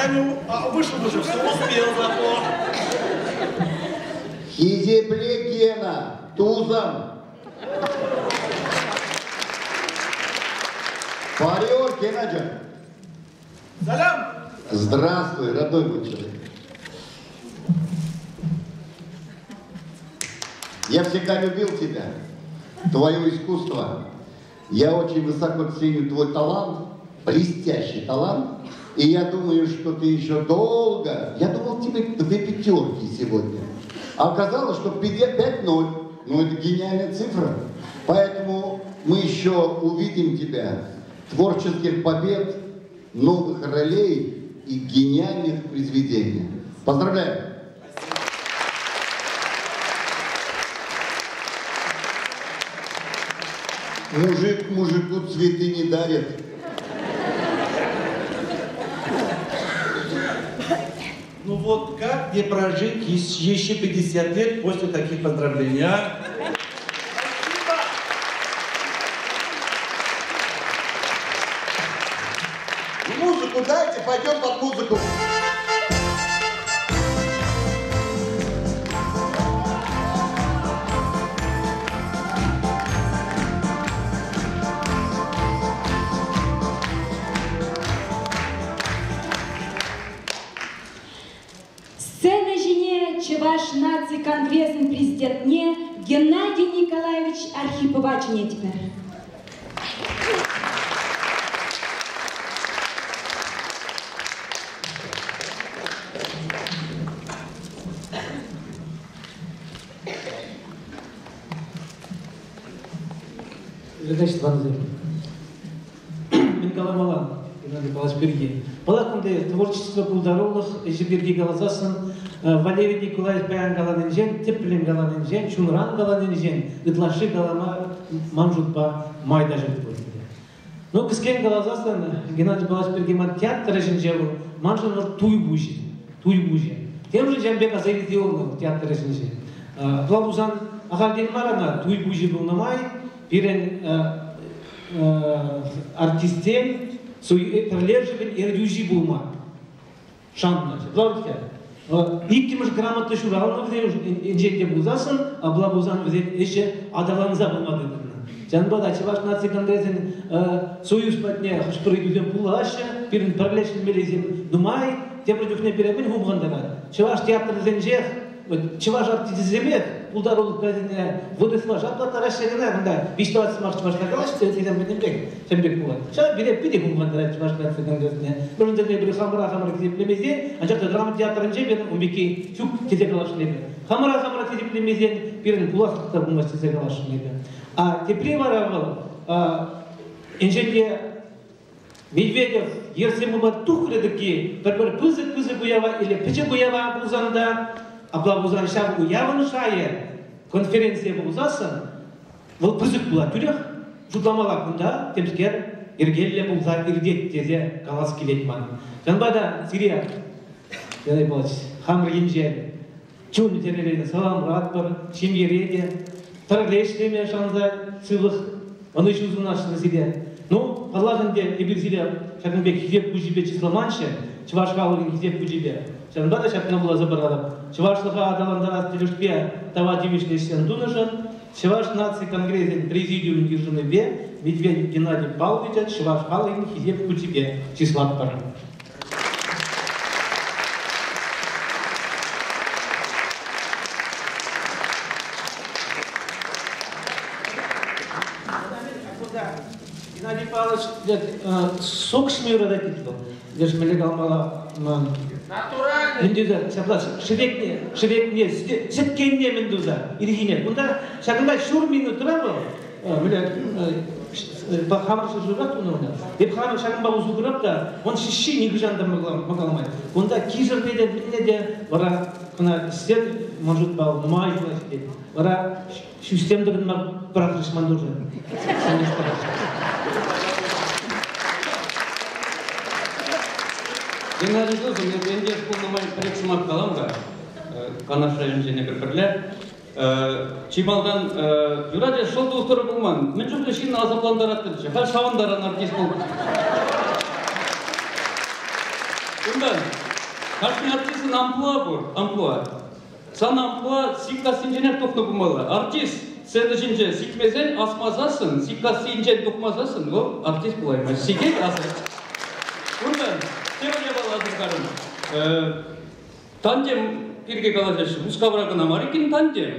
Я не вышел уже, все успел зато. Хисепле Гена, тусӑм. Парер, Геннадий. Салям! Здравствуй, родной мой человек. Я всегда любил тебя, твое искусство. Я очень высоко ценю твой талант, блестящий талант. И я думаю, что ты еще долго... Я думал, тебе 2 пятерки сегодня. А оказалось, что 5-0. Ну, это гениальная цифра. Поэтому мы еще увидим тебя. Творческих побед, новых ролей и гениальных произведений. Поздравляю! Мужик мужику цветы не дарит. Ну вот как не прожить еще 50 лет после таких поздравлений, а? Спасибо! Музыку дайте, пойдем под музыку. Чӑваш наци конгресӗн президентне Геннадий Николаевич Архипова чӗнетпӗр. Ырӑ тӑвансем. Мӗн каламалла, Геннадий Павлович пирки. Паллах, кунти творчество пултарулӑх ӗҫӗ пирки каласассӑн Валерий Николаевич паян каланинчен, тӗплӗн каланинчен, чунран каланинчен ытлашши калама ман шутпа май та ҫук пуль. Ну, кӗскен каласассӑн, Геннадий Павлович пирки ман театр ӗҫӗнче вӑл маншӑн вӑл туй пуҫӗ, туй пуҫӗ. Темшӗн ҫавӑн пек аса илсе юлнӑ театр ӗҫӗнче. Апла пулсан, ахальтен мар ӑна туй пуҫӗ пулнӑ май пирӗн артистсем пӗрлешӗвӗн ертӳҫи пулма шаннӑ. Иккӗмӗш грамота ҫуралнӑ вӗсем инҫет те пулсассӑн, апла пулсан вӗсен ӗҫӗ аталанса пыма тытӑннӑ. Ҫавӑнпа та Чӑваш наци конгресӗн союз патне хӑш-пӗр ыйтусем пулаҫҫӗ, пирӗн пӗрлешмеллисем нумай, тепӗр чухне пире мӗн хумхантарать? Чӑваш театрӗсенчех, чӑваш артисчӗсемех пултарулӑх каҫне вырӑсла шаплаттараҫҫӗ кӑна, кунта виҫ-тӑват сӑмах чӑвашла калаҫҫӗ, тесен пӗтӗмпех ҫавӑн пек пулать. Ҫав пире питӗ хумхантарать Чӑваш наци конгресне. Мӗншӗн тесен эпир хамӑра хамӑр хисеплемесен, анчах та драма театрӗнче пирӗн ун пекки ҫук тесе каласшӑн эпӗ. Хамӑра хамӑра хисеплемесен пирӗн пуласлӑх та пулмасть тесе каласшӑн эпӗ. А тепри вара вӑл инҫен те Медведев ертсе пыма тухрӗ тӗкки пӗр-пӗр пысӑк-пысӑк уява или пӗчӗк уява пулсан та, апла пулсан ҫав уявӑн шайӗ конференцие пулсассӑн вӑл пысӑк пулать. Тӳрех шутламалла кунта темскер йӗркеллӗ пулса иртет тесе калас килет ман. Ҫавӑнпа та сире, Геннадий Павлович, хамӑр енчен чун чӗререн саламлатпӑр, ҫемьере те пӗрле ӗҫлеме шанса сывлӑх ӑнӑҫу сунасшӑн сире. Ну, паллах ӗнтӗ, эпир сире ҫакӑн пек хисеп хуҫипе чысламанҫҫӗ, чӑваш халӑхӗн хисеп хуҫипе. Ҫавӑнпа та ҫакна вуласа паратӑп. Чӑвашлӑха аталантарас тӗлӗшпе тава тивӗҫлӗ ӗҫсем тунӑшӑн Чӑваш наци конгресӗн президиумӗн йышӑнӑвӗпе Медведев Геннадий Павловича чӑваш халӑхӗн хисеп хучӗпе чыслатпӑр. Геннадий Павлович сок ӗҫме юратать тет вӑл. Леш мӗнле каламалла ман. Натуральный. Мӗн туса ҫапла шӗвекне, шӗвекне, сӗткенне мӗн туса ирхине. Кунта ҫакӑнта ҫур минутра вӑл мӗнле хамӑр ҫӗршывра тунӑ ӑна. Эп хамӑр ҫакӑнпа усӑ курап та, он ҫӗҫҫи нихӑҫан та мӑкаламай. Кунта кишӗрне те, мӗнне те вара кӑна ӗҫсен, ман шутпа, нумай ҫула ҫитет. Вара ҫӳҫсем тӑкӑнма пӑрахрӗҫ ман туршӑн. Геннадий тусӑм, эпӗ ентеш пулнӑ май пӗр-ик сӑмах калам-ха. Канаш районӗнчен эпир пӗрле. Чи малтан юрать шӑл тухтӑрӗ пулман. Мӗн чухлӗ ҫынна асаплантараттӑнччӗ. Халь савӑнтаран артист пул. Унтан кашни артистӑн амплуа пур, амплуа. Сан амплуа Сиккассинченех тухнӑ пулмалла. Артист сцена ҫинче сикмесен, асмасассӑн, Сиккассинчен тухмасассӑн вӑл артист пулаймасть. Сикет, асать. Унтан тепӗр япала асӑрхарӑм. Тандем пирки калаҫаҫҫӗ. Мускавра кӑна мар иккен тандем.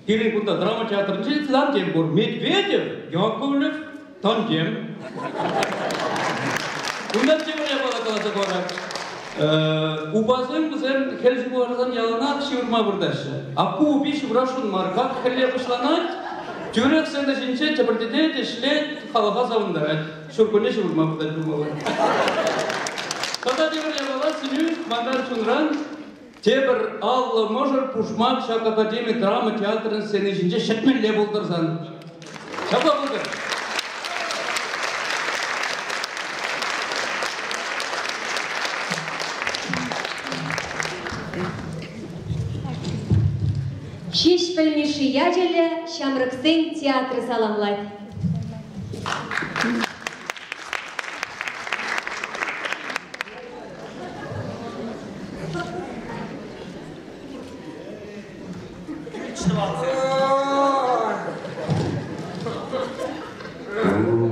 Пирӗн кунта драма театрӗнче тандем пур. Медведев, Яковлев, тандем. Унтан тепӗр япала каласа хӑварать. Упасем вӗсем хӗл ҫывхарсан яланах ҫывӑрма выртаҫҫӗ. А ку упи ҫыврасшӑн мар. Как хӗлле пуҫланать, тӳрех сцена ҫинче тӗпӗртетет, ӗҫлет, халӑха савӑнтарать. Ҫуркунне ҫывӑрма выртать пулмалла. Тата тепӗр япала сӗнӳ манран чунран тепӗр 50 мӑшӑр пушмак ҫак академи драма театрӗн сцени ҫинче ҫӗтмелле пултӑрсан. Ҫапла пултӑр. Ҫеҫпӗл Мишши ячӗллӗ Ҫамрӑксен театрӗ саламлать.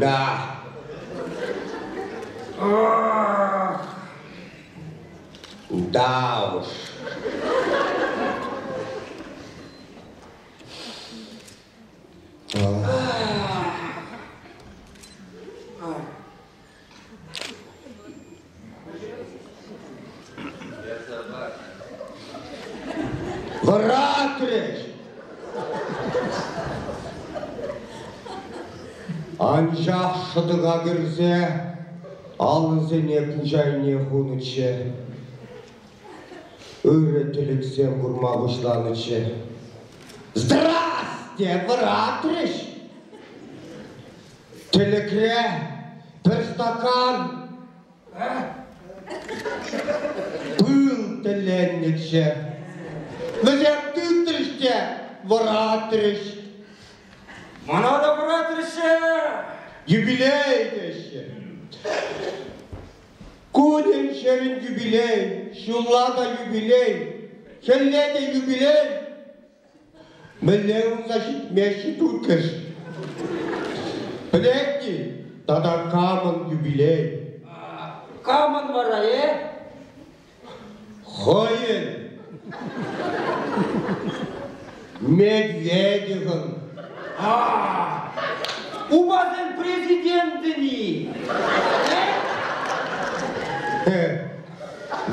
Да. Да уж. Вӑратрӗҫ! Анчах шӑтӑка кӗрсе алӑсене пуҫ айне хунӑччӗ. Ырӑ тӗлӗксем курма пуҫланӑччӗ. Здрасте, вӑратрӗҫ! Тӗлӗкре пӗр стакан пыл тӗлленнӗччӗ. Вӗсем тытрӗҫ те вӑратрӗҫ. Мана та вӑратрӗҫ-ҫе! Юбилей теҫҫӗ. Кунӗн-ҫӗрӗн юбилей, ҫулла та юбилей, хӗлле те юбилей. Мӗнле унса ҫитмест-ши турккӑш? Пӗлет-и тата камӑн юбилей? Камӑн вара, э? Хӑйӗн. Медведевӑн. Упасен президентӗн-и?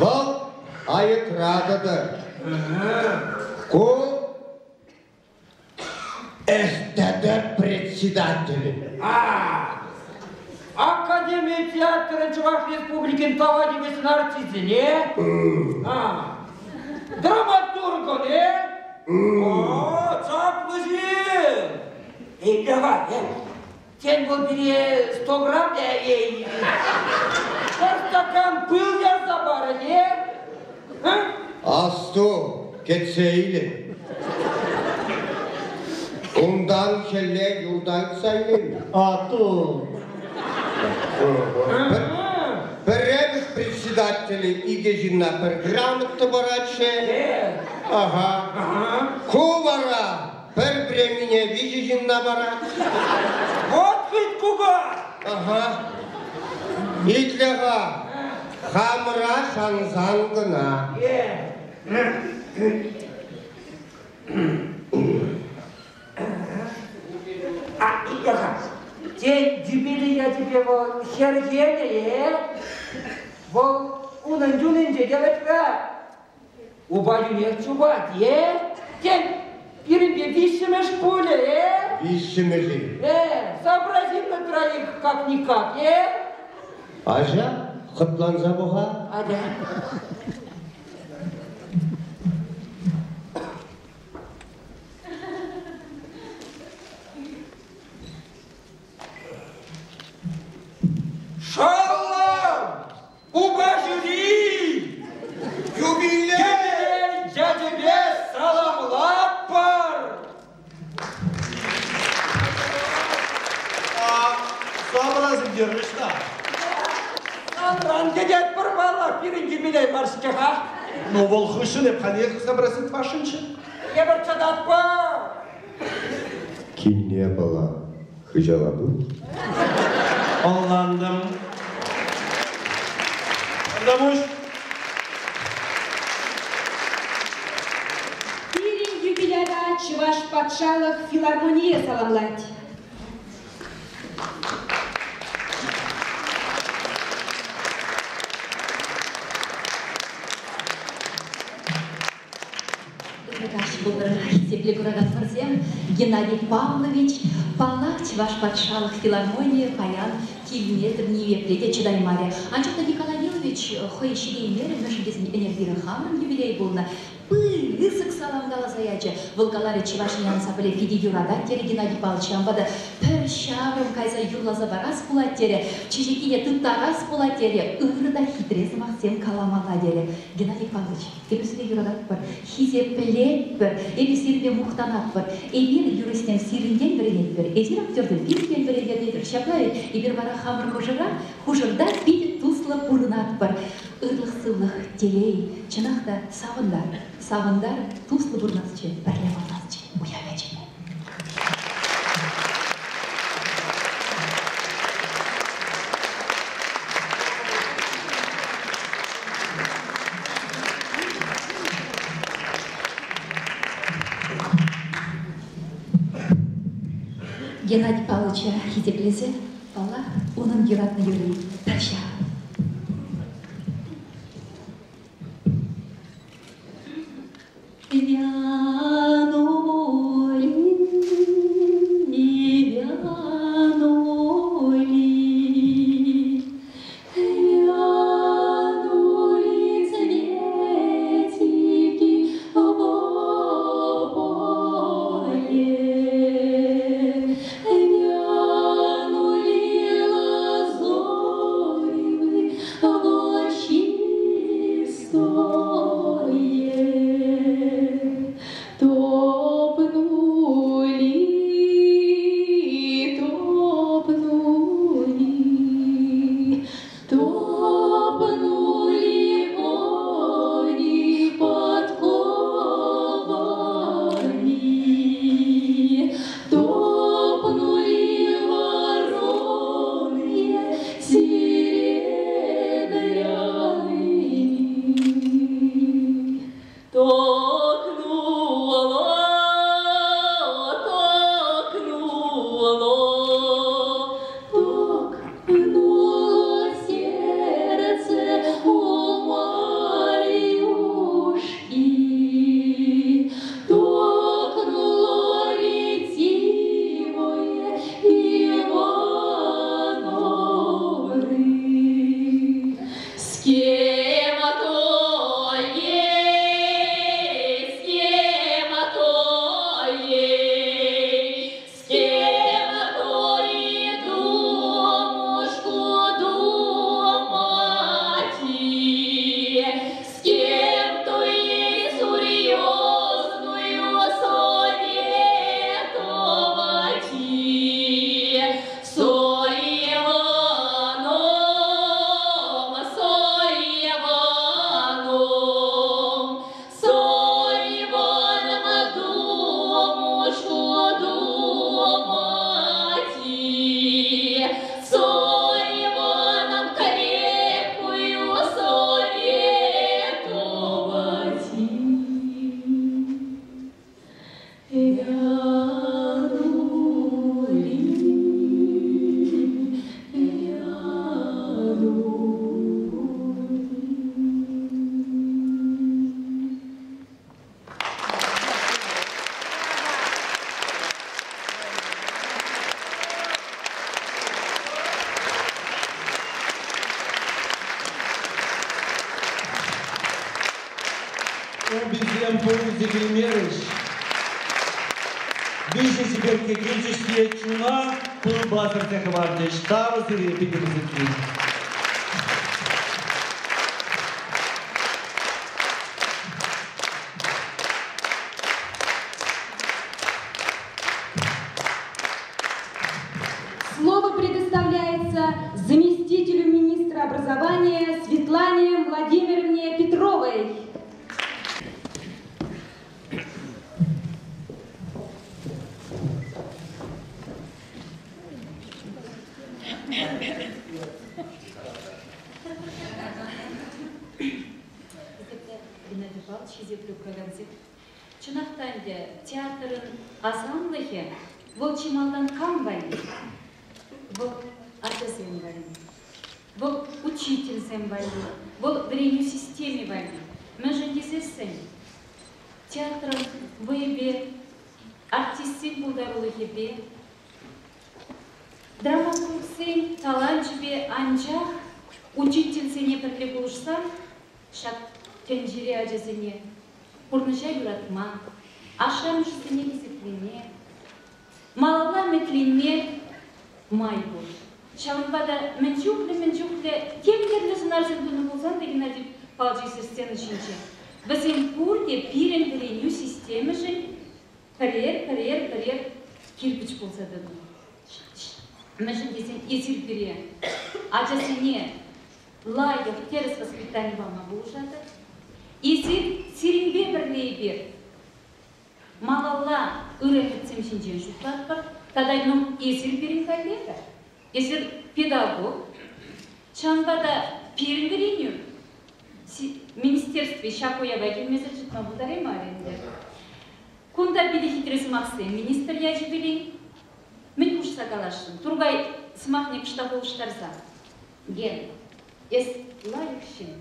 Вӑл айӑкра тӑтӑр. Ку СТД председателӗ. Академи театрӗн Чӑваш Республикин тава тивӗҫлӗ артисчӗсене, драматургӑн, э? О, чаплӑ ҫын! Эй, давай, эй, тен, вӑл пире 100 грамм, эй, пӗр стакан пыл ярса парӗ, э? Асту, кӗтсе илӗн. Унтан хӗлле юрта ыйтса илен. Атту. Пӗрремӗш председателӗ икӗ ҫынна пӗр грамота паратчӗ. Ага. Ку вара пӗр премине виҫӗ ҫынна парать. Вот ведь кука! Ага. Итле-ха, хамӑра шансан кӑна. А, итле-ха, тен, юбилей ячӗпе вӑл хӗрхенӗ, э? Вӑл унӑн юнӗнче те вӗт-ха. Упа юнех чупать, е? Тен, пирӗнпе виҫҫӗмӗш пулӗ, э? Виҫҫӗмӗш-и? Э, сообразим на троих как-никак, э? Ача, хӑтланса пӑха. Атя. Шаллам! Упа ҫути! Юбилей! Ячӗпе саламлатпӑр! Сообразим держишь, да? Санран кӗтетпӗр паллах пирӗн юбилей. юбилей мар-ҫке-ха. Ну, вӑл хыҫҫӑн эп халех сообразить тӑвасшӑнччӗ. Эпир чӑтатпӑр. Килнӗ япала хыҫала пыр. Ӑнлантӑм. Тавтапуҫ. Пирӗн юбиляра Чӑваш патшалӑх филармонийӗ саламлать. Ырӑ каҫ пултӑр, хисеплӗ куракансем. Геннадий Павлович, паллах, Чӑваш патшалӑх филармонийӗ паян килмесӗр ниепле те чӑтаймарӗ. Анчах та Николай Нилович хӑй ҫитеймерӗ, мӗншӗн тесен ӗнер пирӗн хамӑрӑн юбилей пулнӑ. Пысӑк салам каласа ячӗ. Вӑл каларӗ, Чӑваш Ен ансамбле питӗ юратать, терӗ Геннадий Павлович. Ҫавӑнпа та пӗр ҫаврӑм кайса юрласа парас пулать терӗ, чечеккине тыттарас пулать терӗ, ырӑ та хитре сӑмахсем каламалла терӗ. Геннадий Павлович, эпир сире юрататпӑр, хисеплетпӗр, эпир сирӗнпе мухтанатпӑр. Эпир юрӑҫсем сирӗнтен вӗренетпӗр, эсир актерсем пиртен вӗренетӗр. Ҫапла вӗт, эпир вара хамӑр хушӑра, хушӑрта питӗ туслӑ пурӑнатпӑр. Ырлӑх-сывлӑх, телей, чӑнах та савӑнтар, савӑнтар, туслӑ пурӑнасчӗ, пӗрле пурӑнасчӗ уяв ячӗпе. Геннадий Павловича хисеплесе, паллах, унӑн юратнӑ юрри пӗр ҫав. Уписем пурте килмерӗҫ. Виҫӗ чиперкке килчӗҫ те чуна пылпа сӗрсе хӑварчӗҫ. Тав сире, питӗ пысӑкки. Слово предоставляется заместителю министра образования Светлане Владимировне Геннадий Павлович, хисеплӗ куракансем. Чӑнах та ӗнтӗ, театрӑн асамлӑхӗ вӑл чи малтан кам валли? Вӑл ачасем валли. Вӑл учительсем валли, вӑл вӗренӳ системи валли. Мӗншӗн тесессӗн театрӑн вӑйӗпе, артистсен пултарулӑхӗпе, драматургсен таланчӗпе анчах учительсене пӗрле пулӑшсан ҫак тӗнчере ачасене пурнӑҫа юратма, ашшӗ-амӑшӗсене хисеплеме, малалла ӗмӗтленме май пур. Ҫавӑнпа та мӗн чухлӗ-мӗн чухлӗ тем тӗрлӗ сӑнарсем тунӑ пулсан та Геннадий Павлович сцена ҫинче, вӗсем пурте пирӗн вӗренӳ системишӗн пӗрер, пӗрер, пӗрер кирпӗч пулса тӑнӑ. Мӗншӗн тесен эсир пире, ачасене, лайӑх, тӗрӗс воспитани пама пулӑшатӑр. Эсир сирӗнпе пӗрле эпир малалла ырӑ ӗмӗтсем ҫинчен шутлатпӑр. Тата ну, эсир пирӗн коллега, эсир педагог. Ҫавӑнпа та пирӗн вӗренӳ министерстви ҫак уява килмесӗр чӑтма пултараймарӗ ӗнтӗ. Кунта питӗ хитре сӑмахсем министр ячӗ пирӗн. Мӗн хушса каласшӑн? Туркай сӑмахне кӑштах улӑштарса. Ген, эс лайӑх ҫын.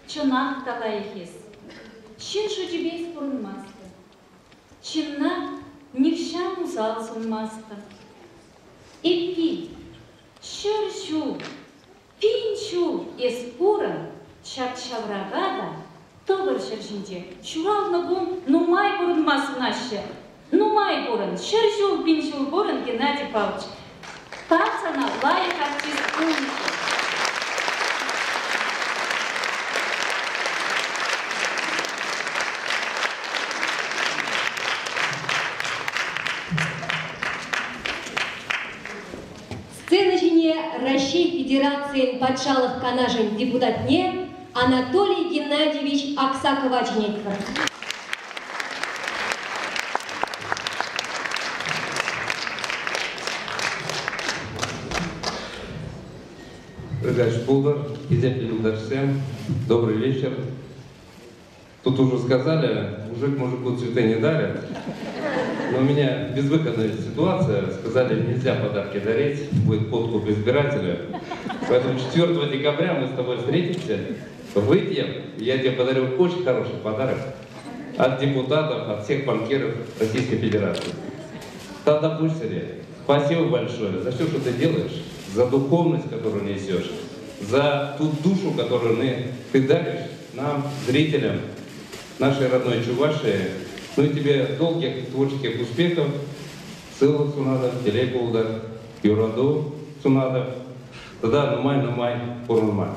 Чӑнах та лайӑх эс. Ҫын шучӗпе эс пурӑнмастӑн. Ҫынна нихҫан усал сунмастӑн. Эппин, ҫӗр ҫул, пин ҫул эс пурӑн ҫак ҫаврака та тӑвӑр ҫӗр ҫинче. Ҫуралнӑ кун нумай пурӑнма сунаҫҫӗ. Нумай пурӑн, ҫӗр ҫул, пин ҫул пурӑн, Геннадий Павлович. Тав сана, лайӑх артист пулнӑшӑн. Сцена ҫине Раҫҫей Федерацийӗн Патшалӑх Канашӗн депутатне Анатолий Геннадьевич Аксакова чӗнетпӗр. Ыркаҫ пултӑр, хисеплӗ юлташсем, добрый вечер. Тут уже сказали, мужик мужику цветы не дарит. Но у меня безвыходная ситуация. Сказали, нельзя подарки дарить, будет подкуп избирателя. Поэтому 4 декабря мы с тобой встретимся, выпьем, и я тебе подарю очень хороший подарок от депутатов, от всех банкиров Российской Федерации. Тата спасибо большое за все, что ты делаешь, за духовность, которую несешь, за ту душу, которую ты даришь нам, зрителям, нашей родной Чувашии. Ну и тебе долгих творческих успехов. Сылы Сунадов, Телей Булдар, Юраду Сунадов. Тогда нумай, нумай, пурнумай.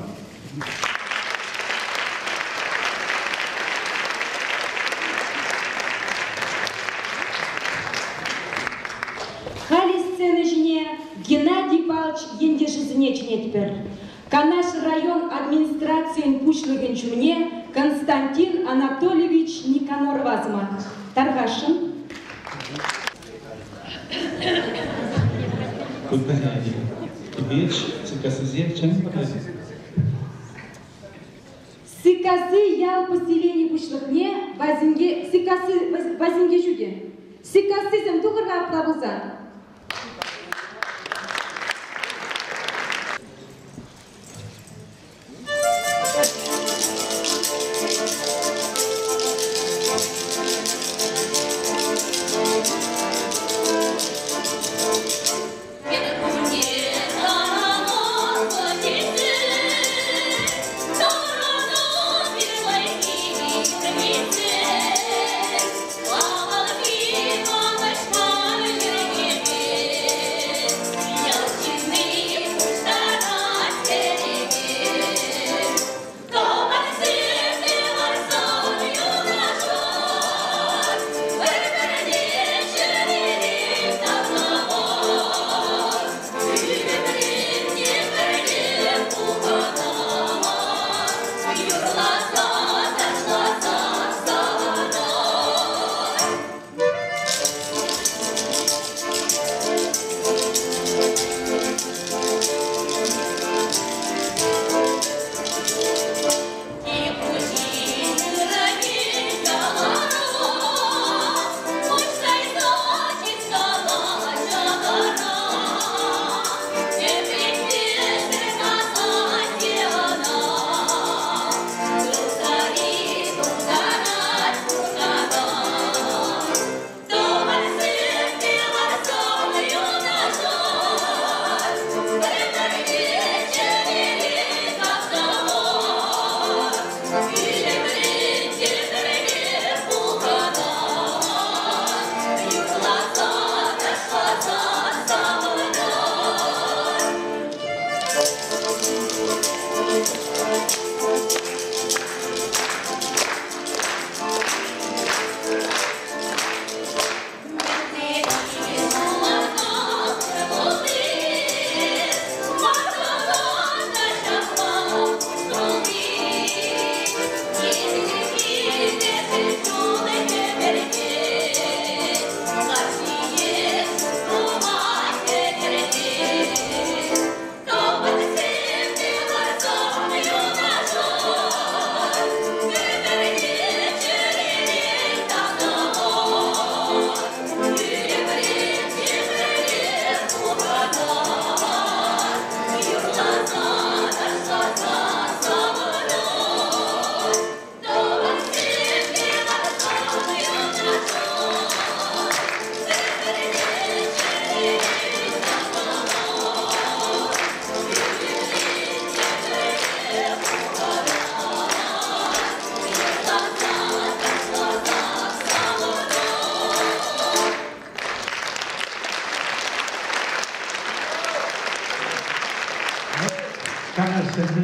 Халӗ сцена ҫине Геннадий Павлович ентешӗсене чӗнетпӗр. Канаш район администрацийӗн пуҫлӑхӗн ҫумне Константин Анатольевич Никонорова сӑмах тархасшӑн. Сиккасси ял поселени пуҫлӑхне Вазинге Сиккасси Вазинге ҫӳте. Сиккассисем тухӑр-ха апла пулсан.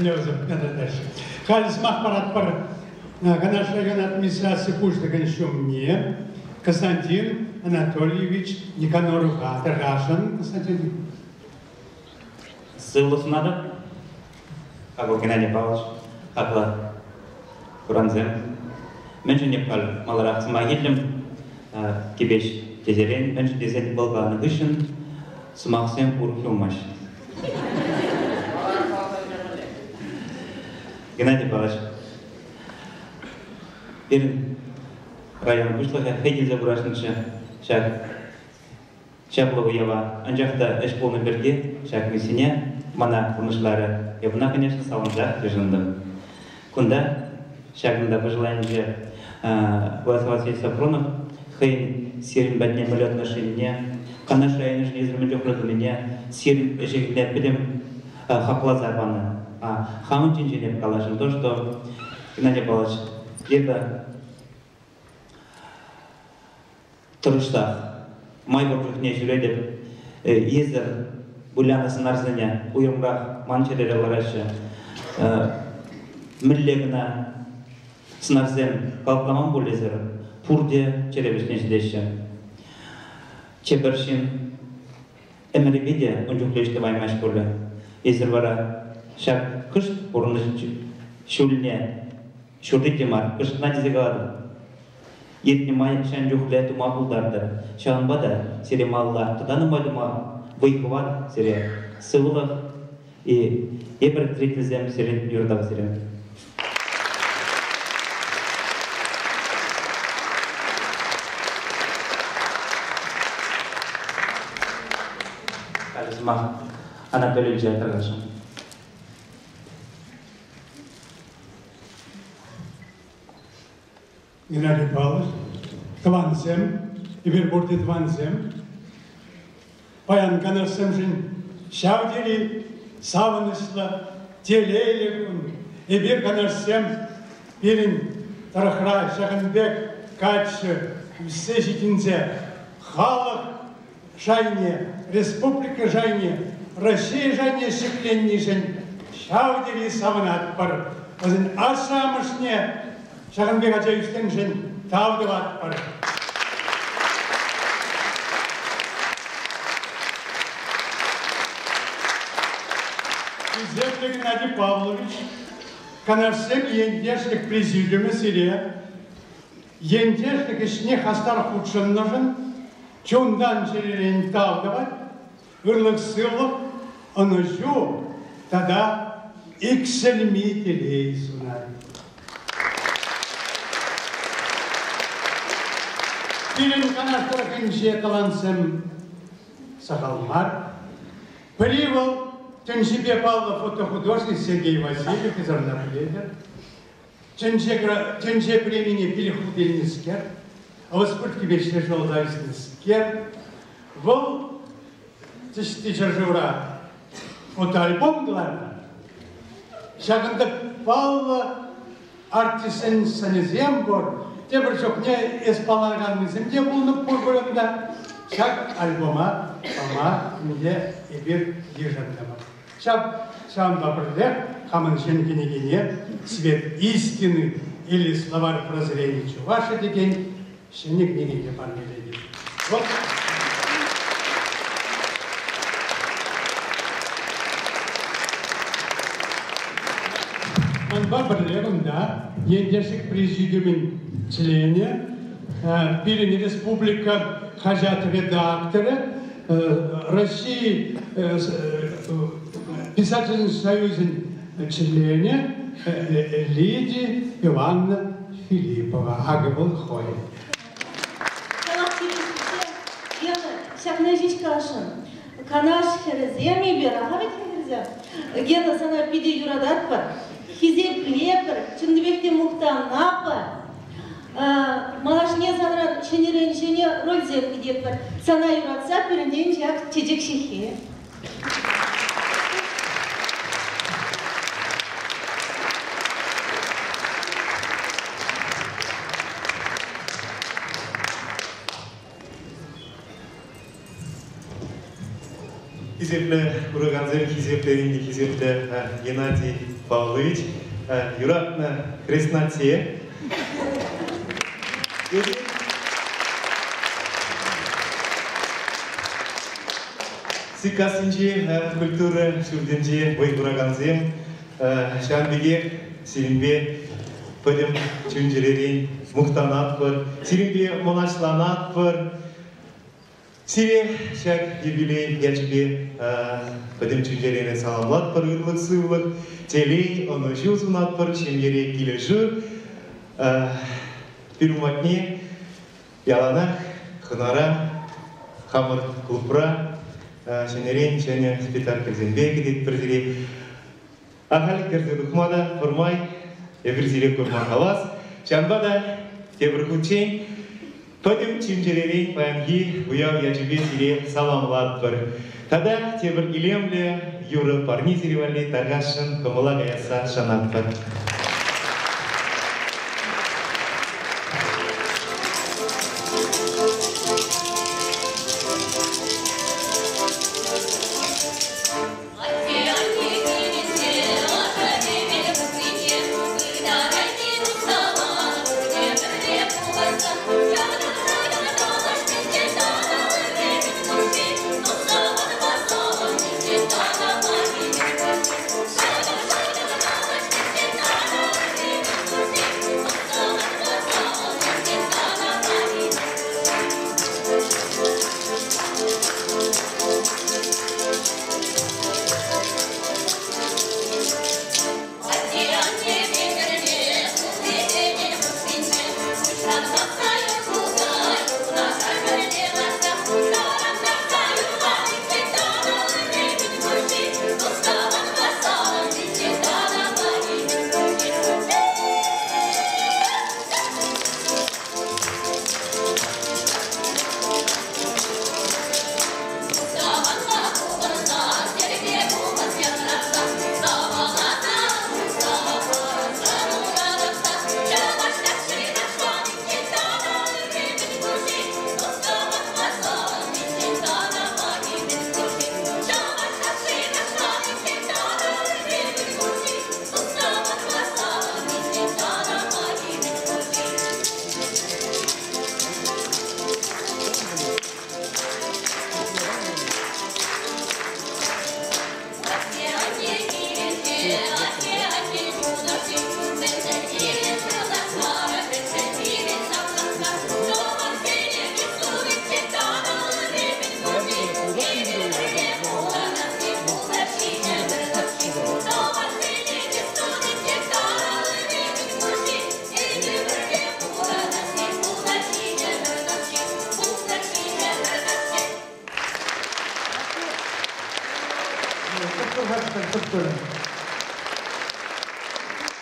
Мӗнле вӗсем ятарлаҫҫӗ. Халь сӑмах паратпӑр Канаш район администраци пуҫлӑхӗн ҫумне Константин Анатольевич Никонорова. Тархасшӑн, Константин. Сывлӑх сунатӑп. Хаклӑ Геннадий Павлович, хаклӑ курансем. Мӗншӗн эп халь маларах сӑмах илтӗм Кипеч тесерен, мӗншӗн тесен вӑл каланӑ хыҫҫӑн сӑмахсем урӑх юлмаҫҫӗ. Геннадий Павлович, пирӗн район пуҫлӑхӗ хӑй килсе курасшӑнччӗ ҫак чаплӑ уява. Анчах та ӗҫ пулнӑ пирки ҫак миссине мана пурнӑҫларӗ. Эп ӑна, конечно, савӑнсах йышӑнтӑм. Кунта, ҫакӑнта пӑшӑланчӗ Владислав Васильевич Сафронов хӑйӗн сирӗн патне мӗнле отношенине, Канаш районӗшӗн эсир мӗн чухлӗ тунине, сирӗн ӗҫӗхӗле пӗтӗм хакласа панӑ. Хамӑн ҫинчен эп каласшӑн то, что Геннадий Павлович, эпӗ тӑрӑшсах май пур чухне ҫӳретӗп. Эсӗр вылянӑ сӑнарсене уйрӑмрах ман чӗрере лараҫҫӗ. Мӗнле кӑна сӑнарсем калӑпламан пуль эсӗр, пурте чӗре вӗҫне ҫитеҫҫӗ. Чӗпӗр ҫын ӗмӗрӗпе те ун чухлӗ ӗҫ тӑваймасть пулӗ. Эсир вара ҫак кӑшт пурнӑҫ ҫулне ҫурри те мар, кӑштна тесе калатӑп. Иртнӗ май ҫан чухлӗ тума пултартӑр. Ҫавӑнпа та сире малалла тата нумай тума вӑй-хӑват сире, сывлӑх и эпир зрительсем сирӗн юратав сире. Халӗ сӑмах Анатолий Ильича тархасшӑн. Геннадий Павлович, тӑвансем, эпир пурте тӑвансем. Паян канашсемшӗн ҫав тери савӑнӑҫлӑ, телейлӗ кун. Эпир канашсем пирӗн тӑрӑхра ҫакӑн пек каччӑ ӳссе ҫитӗнсе халӑх шайне, республика шайне, Раҫҫей шайне ҫӗкленнишӗн ҫав тери савӑнатпӑр. Вӗсен ашшӗ-амӑшне ҫакӑн пек ача ӳснӗшӗн тав тӑватпӑр. Хисеплӗ Геннадий Павлович, Канашсем ентешлӗх президиумӗ сире ентешлӗх ӗҫне хастар хутшӑннӑшӑн чунтан-чӗререн тав тӑвать, ырлӑх-сывлӑх, ӑнӑҫу тата иксӗлми телей сунать. Пирӗн Канаш тӑрӑхӗнче талантсем сахал мар. Пӗри вӑл тӗнчипе паллӑ фотохудожник Сергей Васильев ӑна пӗлетӗр. Тӗнче премине пилӗк хут илнӗскер, Ӑвӑспӳрт Кипечре ҫуралса ӳснӗскер, вӑл Тӗҫти ҫӗршывра фотоальбом кӑларнӑ. Ҫакӑнта паллӑ артистсен сӑнӗсем пур. Тепӗр чухне эс паллаканнисем те пулнӑ пур вырӑнта. Ҫак альбома пама ӗнтӗ эпир йышӑнтӑмӑр. Ҫав ҫавӑнпа пӗрлех хамӑн ҫӗн кӗнекене «Свет истины» или «Словарь прозрения чуваша» текен ҫӗнӗ кӗнекене парнелетӗп. Вот. Манпа пӗрле кунта ентешлӗх президиумӗн членӗ, пирӗн республика хаҫат редакторӗ, России Писательсен союзӗн членӗ Лидия Ивановна Филиппова. Акӑ вӑл хӑй. Лена, ҫакна ҫеҫ каласшӑн. Канаш хӗрӗсем эпир, аха вӗт хӗрсем. Гена, сана питӗ юрататпӑр, хисеплетпӗр, чӑннипех те мухтанатпӑр. Малашне санран ҫӗнӗрен ҫӗнӗ рольсем кӗтетпӗр. Сана юратса пирӗнтен ҫак чечек ҫыххи. Хисеплӗ куракансем, хисеплӗ, хисеплӗ Геннадий. Павлович, юратнӑ хреснатте. Сиккассинчи культура ҫуртӗнче вӑй хуракансем ҫавӑн пекех сирӗнпе пӗтӗм чун-чӗререн мухтанатпӑр, сирӗнпе мӑнаҫланатпӑр. Сире ҫак юбилей ячӗпе пӗтӗм чун-чӗререн саламлатпӑр, ырлӑх-сывлӑх, телей, ӑнӑҫу сунатпӑр, ҫемьере килӗшӳ. Пирӗн патне яланах хӑнара, хамӑр клубра ҫӗнӗрен ҫӗнӗ спектакльсемпе кӗтетпӗр сире. Ахаль кӗрсе тухма та пӗрмай эпир сире курма хавас. Ҫавӑнпа та тепӗр хутчен пӗтӗм чун-чӗререн паянхи уяв ячӗпе сире саламлатпӑр. Тата тепӗр илемлӗ юрӑ парни сире валли тархасшӑн кӑмӑла каясса шанатпӑр.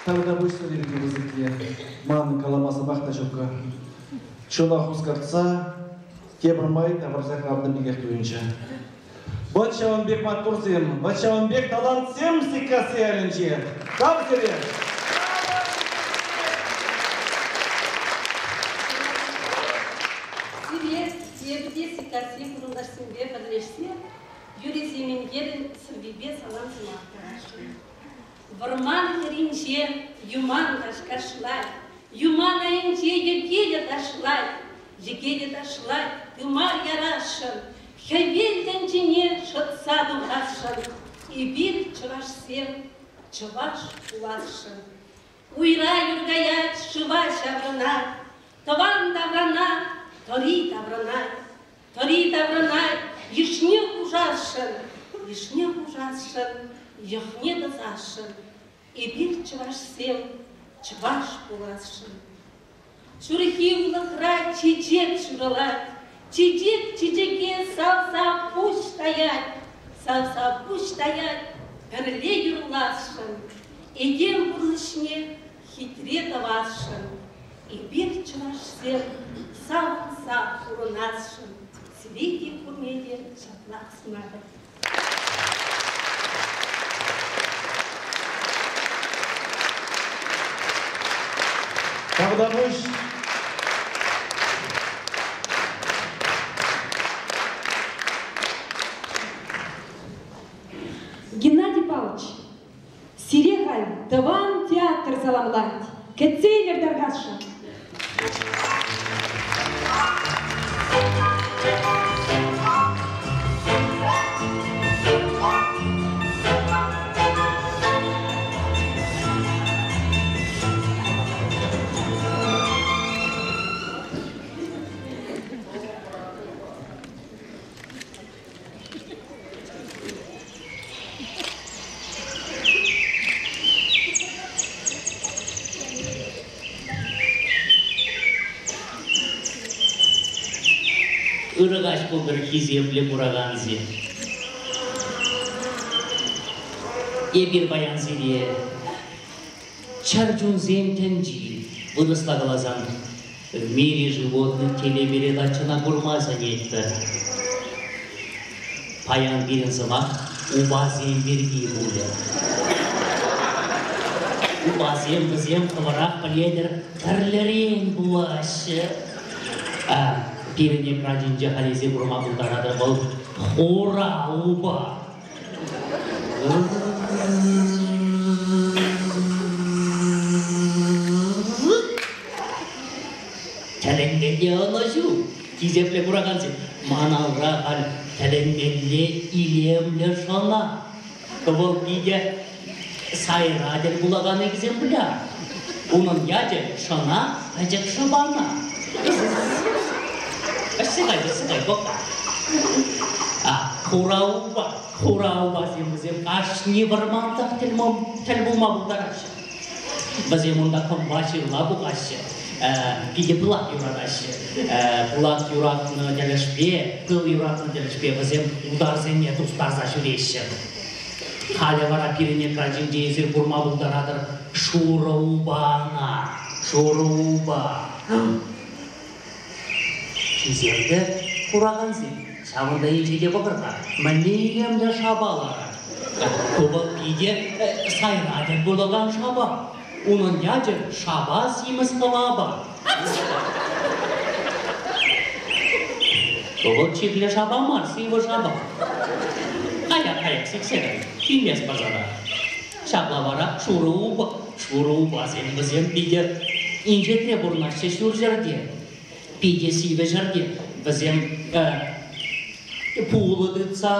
Тавтапуҫ сӗтелӗ пысӑкки. Ман калама сӑмах та ҫуккӑ. Чуна хускатса тепӗр май тавӑрса хӑварнӑ пекех туйӑнчӗ. Вӑт ҫавӑн пек маттурсем, вӑт ҫавӑн пек талантсем Сиккасси ялӗнче. Тав сире! Сире эпӗ те Сиккасси хурӑнташсемпе пӗрлешсе Юрий Сементерӗн сӑввипе салам сӑмах каласшӑн. Вӑрман хӗрринче юман каш-кашлать, юман айӗнче йӗкелӗ ташлать, йӗкелӗ ташлать, тымар ярасшӑн, хӗвел тӗнчине шӑтса тухасшӑн. Эпир, чӑвашсем, чӑваш пуласшӑн. Уйра юр каять, шыва ҫаврӑнать, тӑван таврана тӑри таврӑнать. Тӑри таврӑнать, йышне хушасшӑн, йышне хушасшӑн, йӑхне тӑсасшӑн. Эпир, чӑвашсем, чӑваш пуласшӑн. Ҫурхи улӑхра чечек ҫурӑлать, чечек чечеке савса пуҫ таять, савса пуҫ таять, пӗрле юрласшӑн. Этем пурнӑҫне хитре тӑвасшӑн. Эпир, чӑвашсем, савӑнса пурӑнасшӑн. Сире те пурне те ҫаплах сунатӑп. Тавтапуҫ. Геннадий Павлович, сире халь Кӗтсе илӗр тархасшӑн. Ырӑ каҫ пултӑр, хисеплӗ куракансем. Эпир паян сире чӗр чунсен тӗнчи, вырӑсла каласан, В мире животных телепередачӑна курма сӗнетпӗр. Паян пирӗн сӑмах упасем пирки пулӗ. Упасем вӗсем хӑвӑрах пӗлетӗр, тӗрлӗрен пулаҫҫӗ. Пирӗн экран ҫинче халь эсир курма пултаратӑр вӑл хура упа. Тӗлӗнмелле ӑнӑҫу, хисеплӗ куракансем. Ман алра халь тӗлӗнмелле илемлӗ шӑна. Вӑл питӗ сайра тӗл пулакан экземпляр. Унӑн ячӗ шӑна пӗчӗк шӑпана. Ӗҫсе кай, ӗҫсе кай, пӑх-ха. А, хура упа, хура упасем вӗсем кашни вӑрмантах тӗл пулма пултараҫҫӗ. Вӗсем унта кӑмпа ҫырла пухаҫҫӗ, питӗ пылак юратаҫҫӗ. Пылак юратнӑ тӗлӗшпе, пыл юратнӑ тӗлӗшпе вӗсем утарсене тустарса ҫӳреҫҫӗ. Халӗ вара пирӗн экран ҫинче эсир курма пултаратӑр шурӑ упана, шурӑ упа. Хисеплӗ куракансем, ҫавӑнта инҫете пӑхӑр-ха, мӗнле илемлӗ шапа ларать. Ку вӑл питӗ сайра тӗл пулакан шапа. Унӑн ячӗ шапа симӗс кӑвапа. Ку вӑл чирлӗ шапа мар, сивӗ шапа. Каяк, каяк сиксе кай, тивмест пасара. Ҫапла вара шурӑ упа, шурӑ упасем вӗсем питӗ инҫетре пурӑнаҫҫӗ ҫурҫӗрте. Питӗ сивӗ ҫӗрте вӗсем пулӑ тытса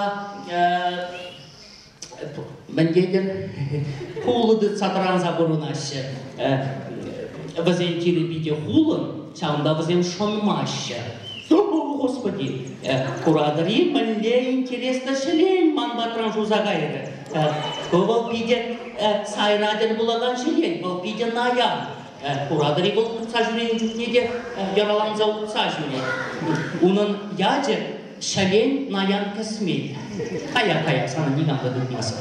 мӗн тетӗр? Пулӑ тытса тӑранса пурӑнаҫҫӗ. Вӗсен тирӗ питӗ хулӑн, ҫавӑнпа вӗсем шӑнмаҫҫӗ. Господи, куратӑр-и, мӗнле интереслӗ ҫӗлен ман патран шуса кайрӗ. Вӑл питӗ сайра тӗл пулакан ҫӗлен, вӑл питӗ наян. Куратӑр-и, вӑл утса ҫӳренӗ чухне те яраланса утса ҫӳрет. Унӑн ячӗ ҫӗлен наян кӗсмен. Кая, кая, сана никам та тытмасть.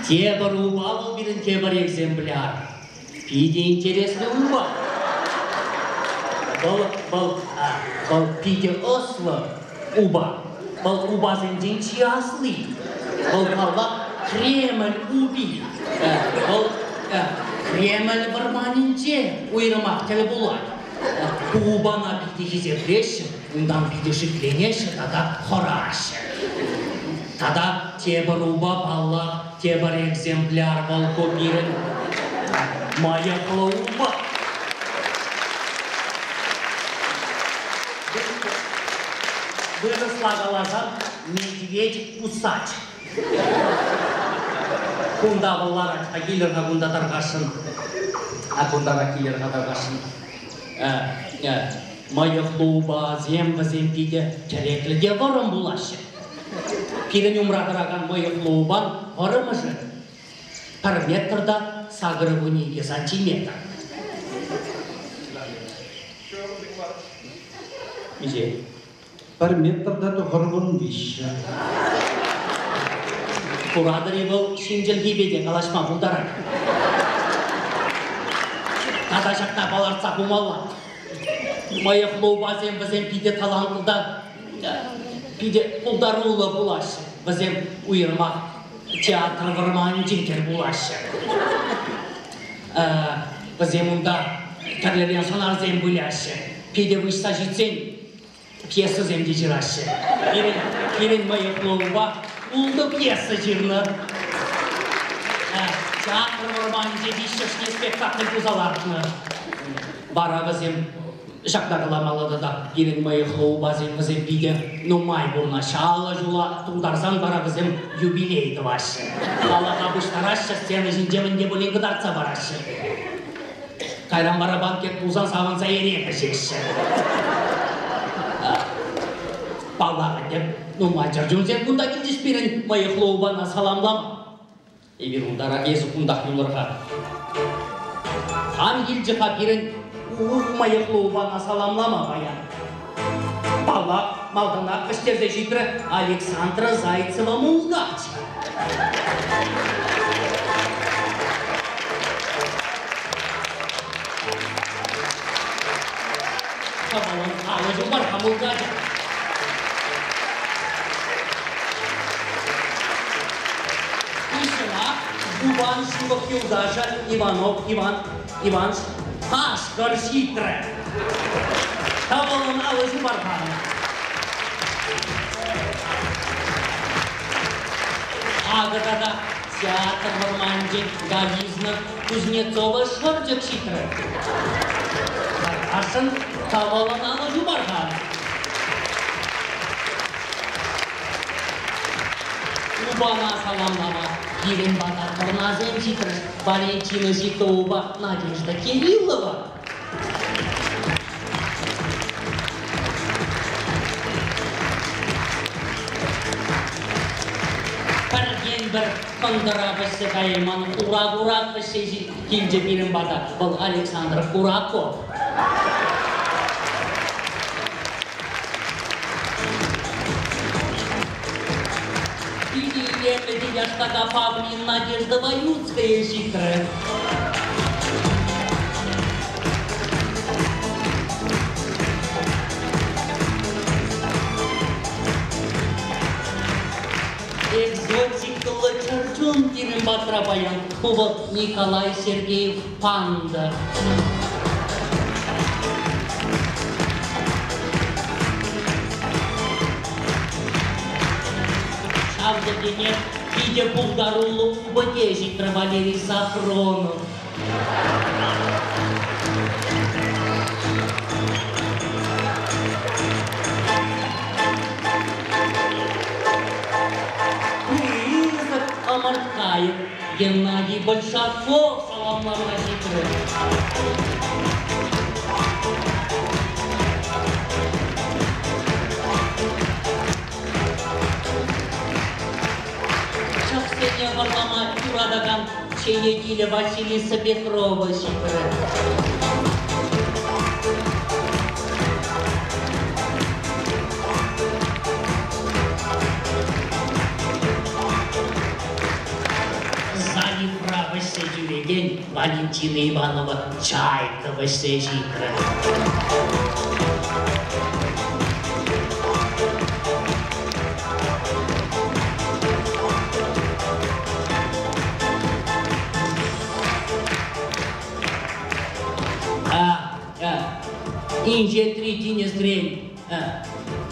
Тепӗр упа вӑл пирӗн тепӗр экземпляр. Питӗ интереслӗ упа. Вӑл, вӑл, вӑл питӗ ӑслӑ упа. Вӑл упасенчен чи асли. Вӑл, паллах, Кремль упи. Вӑл Кремль вӑрманӗнче уйрӑмах тӗл пулать. Ку упана питӗ хисеплеҫҫӗ, унтан питӗ шикленеҫҫӗ тата хӑраҫҫӗ. Тата тепӗр упа, паллах, тепӗр экземпляр вӑл ку пирӗн мӑйӑхлӑ упа. Вырӑсла каласан медведь-усач. Кунта вӑл ларать-ха, килӗр-ха кунта тархасшӑн. А кунтарах килӗр-ха тархасшӑн. Мӑйӑхлӑ упасем вӗсем питӗ тӗреклӗ те вӑрӑм пулаҫҫӗ. Пирӗн умра тӑракан мӑйӑхлӑ упан вӑрӑмӑшӗ пӗр метр та 82 сантиметр. Миҫе? Пӗр метр та 93. Куратӑр-и вӑл ҫын чӗлхипе те калаҫма пултарать. Тата ҫакна палӑртса хумалла. Мӑйӑхлӑ упасем вӗсем питӗ талантлӑ та питӗ пултаруллӑ пулаҫҫӗ. Вӗсем уйрӑмах театр вӑрманӗнче тӗл пулаҫҫӗ. Вӗсем унта тӗрлӗрен сӑнарсем выляҫҫӗ. Питӗ выҫса ҫитсен пьесӑсем те ҫыраҫҫӗ. Пирӗн, пирӗн мӑйӑхлӑ упа ултӑ пьеса ҫырнӑ. Театр вӑрманӗнче виҫҫӗшне спектакль туса лартнӑ. Вара вӗсем ҫакна каламалла тата пирӗн мӑйӑхлӑ упасем вӗсем питӗ нумай пурӑнаҫҫӗ. 50 ҫула тултарсан вара вӗсем юбилей тӑваҫҫӗ. Халӑха пуҫтараҫҫӗ, сцена ҫинче мӗн те пулин кӑтартса параҫҫӗ. Кайран вара банкет пулсан савӑнса эрех ӗҫеҫҫӗ. Паллах ӗнтӗ, нумай чӗрчунсем кунта килчӗҫ пирӗн мӑйӑхлӑ упана саламлама. Эпир унтарах, эсӗ кунтах юлӑр-ха. Кам килчӗ-ха пирӗн мӑйӑхлӑ упана саламлама паян? Паллах, малтанах вӗҫтерсе ҫитрӗ Александра Зайцева мулкач. Кӑмӑлӑн алӑ ҫупар-ха мулкача. Хыҫҫӑнах Иван ҫывӑх юлташӗ Иванов Иван Иванч кашкӑр ҫитрӗ. Тӑвӑлӑн алӑ ҫупар-ха. Акӑ тата театр вӑрманӗнчен Гализна Кузнецова шӑрчӑк ҫитрӗ. Тархасшӑн тӑвӑлӑн алӑ ҫупар-ха. Упана саламлама пирӗн пата тӑрнасем ҫитрӗҫ Валентина Зитовӑпа Надежда Кириллова. Пӗртен-пӗр кӑнтӑра вӗҫсе каяйман хура-курак вӗҫсе килчӗ пирӗн пата. Вӑл Александр Кураков. Питӗ илемлӗ те яштака Павлин Надежда Ваюцкая ҫитрӗ. Экзотикӑллӑ чӗрчун пирӗн патра паян. Ку вӑл Николай Сергеев панда. Ҫав тӗлне питӗ пултаруллӑ упӑте ҫитрӗ Валерий Сафронов. Пысӑк ӑмӑрткайӑк Геннадий Большаков саламлама ҫитрӗ. Чӑхсене вӑрлама юратакан чее килӗ Василиса Петрова ҫитрӗ. Заливра вӗҫсе ҫӳрекен Валентина Иванова чайка вӗҫсе ҫитрӗ. Инҫетри тинӗсрен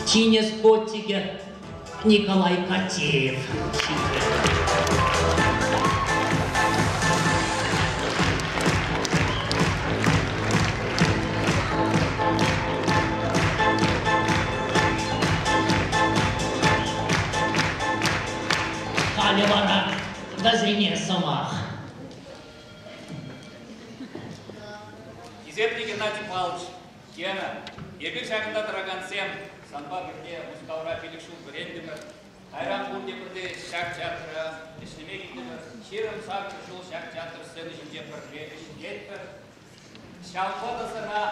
тинӗс котикӗ Николай Котеев ҫитрӗ. Халӗ вара вӗсене сӑмах. Хисеплӗ Геннадий Павлович, Гена, эпир ҫакӑнта тӑракансем санпа пӗрле Мускавра 5 ҫул вӗрентӗмӗр. Кайран пурте пӗрле ҫак театра ӗҫлеме килтӗмӗр. 28 ҫул ҫак театр сцени ҫинче пӗрле ӗҫлетпӗр. Ҫавӑнпа та сана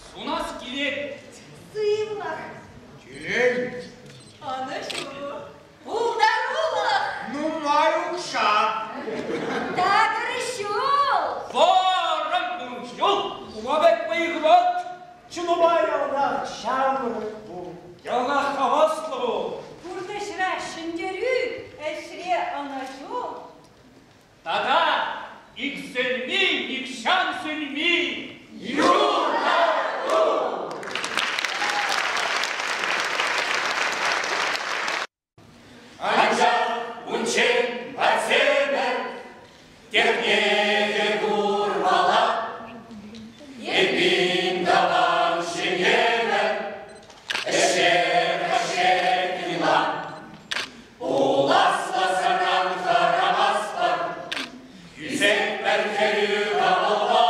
сунас килет. Сывлӑх. Телей. Ӑнӑҫу. Пултарулӑх. Нумай укҫа. Такӑр ҫул. Вӑрӑм кун-ҫул. Ума пек вӑй-хӑват. Чунупа яланах ҫамрӑк пул. Яланах хаваслӑ пул. Пурнӑҫра ҫӗнтерӳ, ӗҫре ӑнӑҫу. Тата иксӗлми, нихҫан сӳнми юрату! Анчах унччен. Хӗрӳ кӑмӑлпа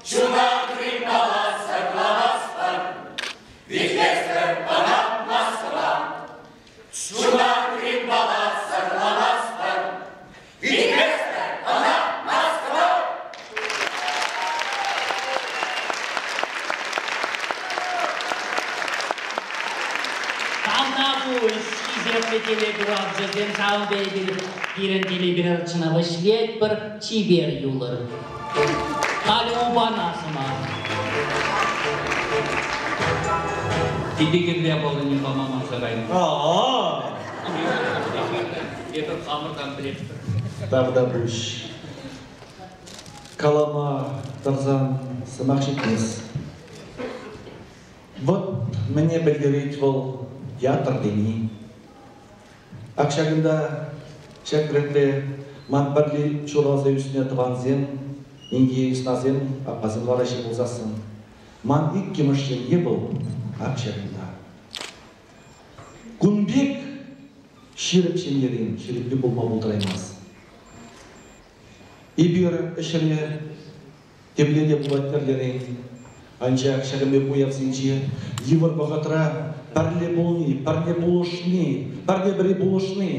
чуна гримпала сӑрламастпӑр. Вилместпӗр ӑна маскӑпа. Чуна гримпала сӑрламастпӑр. Вилместпӗр ӑна маскӑпа. Тавтапуҫ, хисеплӗ телекуравҫӑсем, ҫавӑн пекех пирӗн телепередачӑна вӗҫлетпӗр, чипер юлӑр. Халӗ упана сӑмах. Питӗ кирлӗ япалине пама манса кайнӑ. Эпир хамӑртан пӗлетпӗр. Тавтапуҫ. Калама тӑрсан сӑмах ҫитмест. Вӑт мӗне пӗлтерет вӑл театр тени. Ак ҫакӑнта, ҫак ретре ман пӗрле ҫуралса ӳснӗ тӑвансем, инке йыснасем, аппасем лараҫҫӗ пулсассӑн, ман иккӗмӗш ҫемье вӑл ак ҫакӑнта. Кун пек ҫирӗп ҫемьерен ҫирӗппи пулма пултараймасть. Эпир ӗҫре темле те пулать тӗрлӗрен. Анчах ҫакӑн пек уявсенче йывӑр вӑхӑтра пӗрле пулни, пӗрне пулӑшни, пӗрне-пӗри пулӑшни,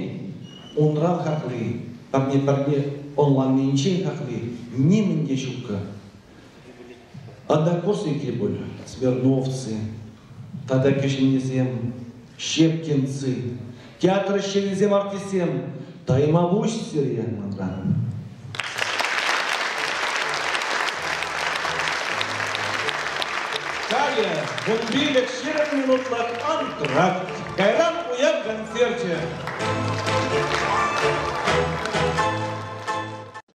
унран хакли, пӗрне-пӗрне ӑнланнинчен хакли нимӗн те ҫуккӑ. Однокурсники пуль, Смирновцы тата кӗҫӗннисем, Щепкинцы, театр ӗҫченӗсем, артистсем, тайма пуҫ сире манран. Халӗ 15-20 минутлӑх антракт. Кайран уяв концерчӗ.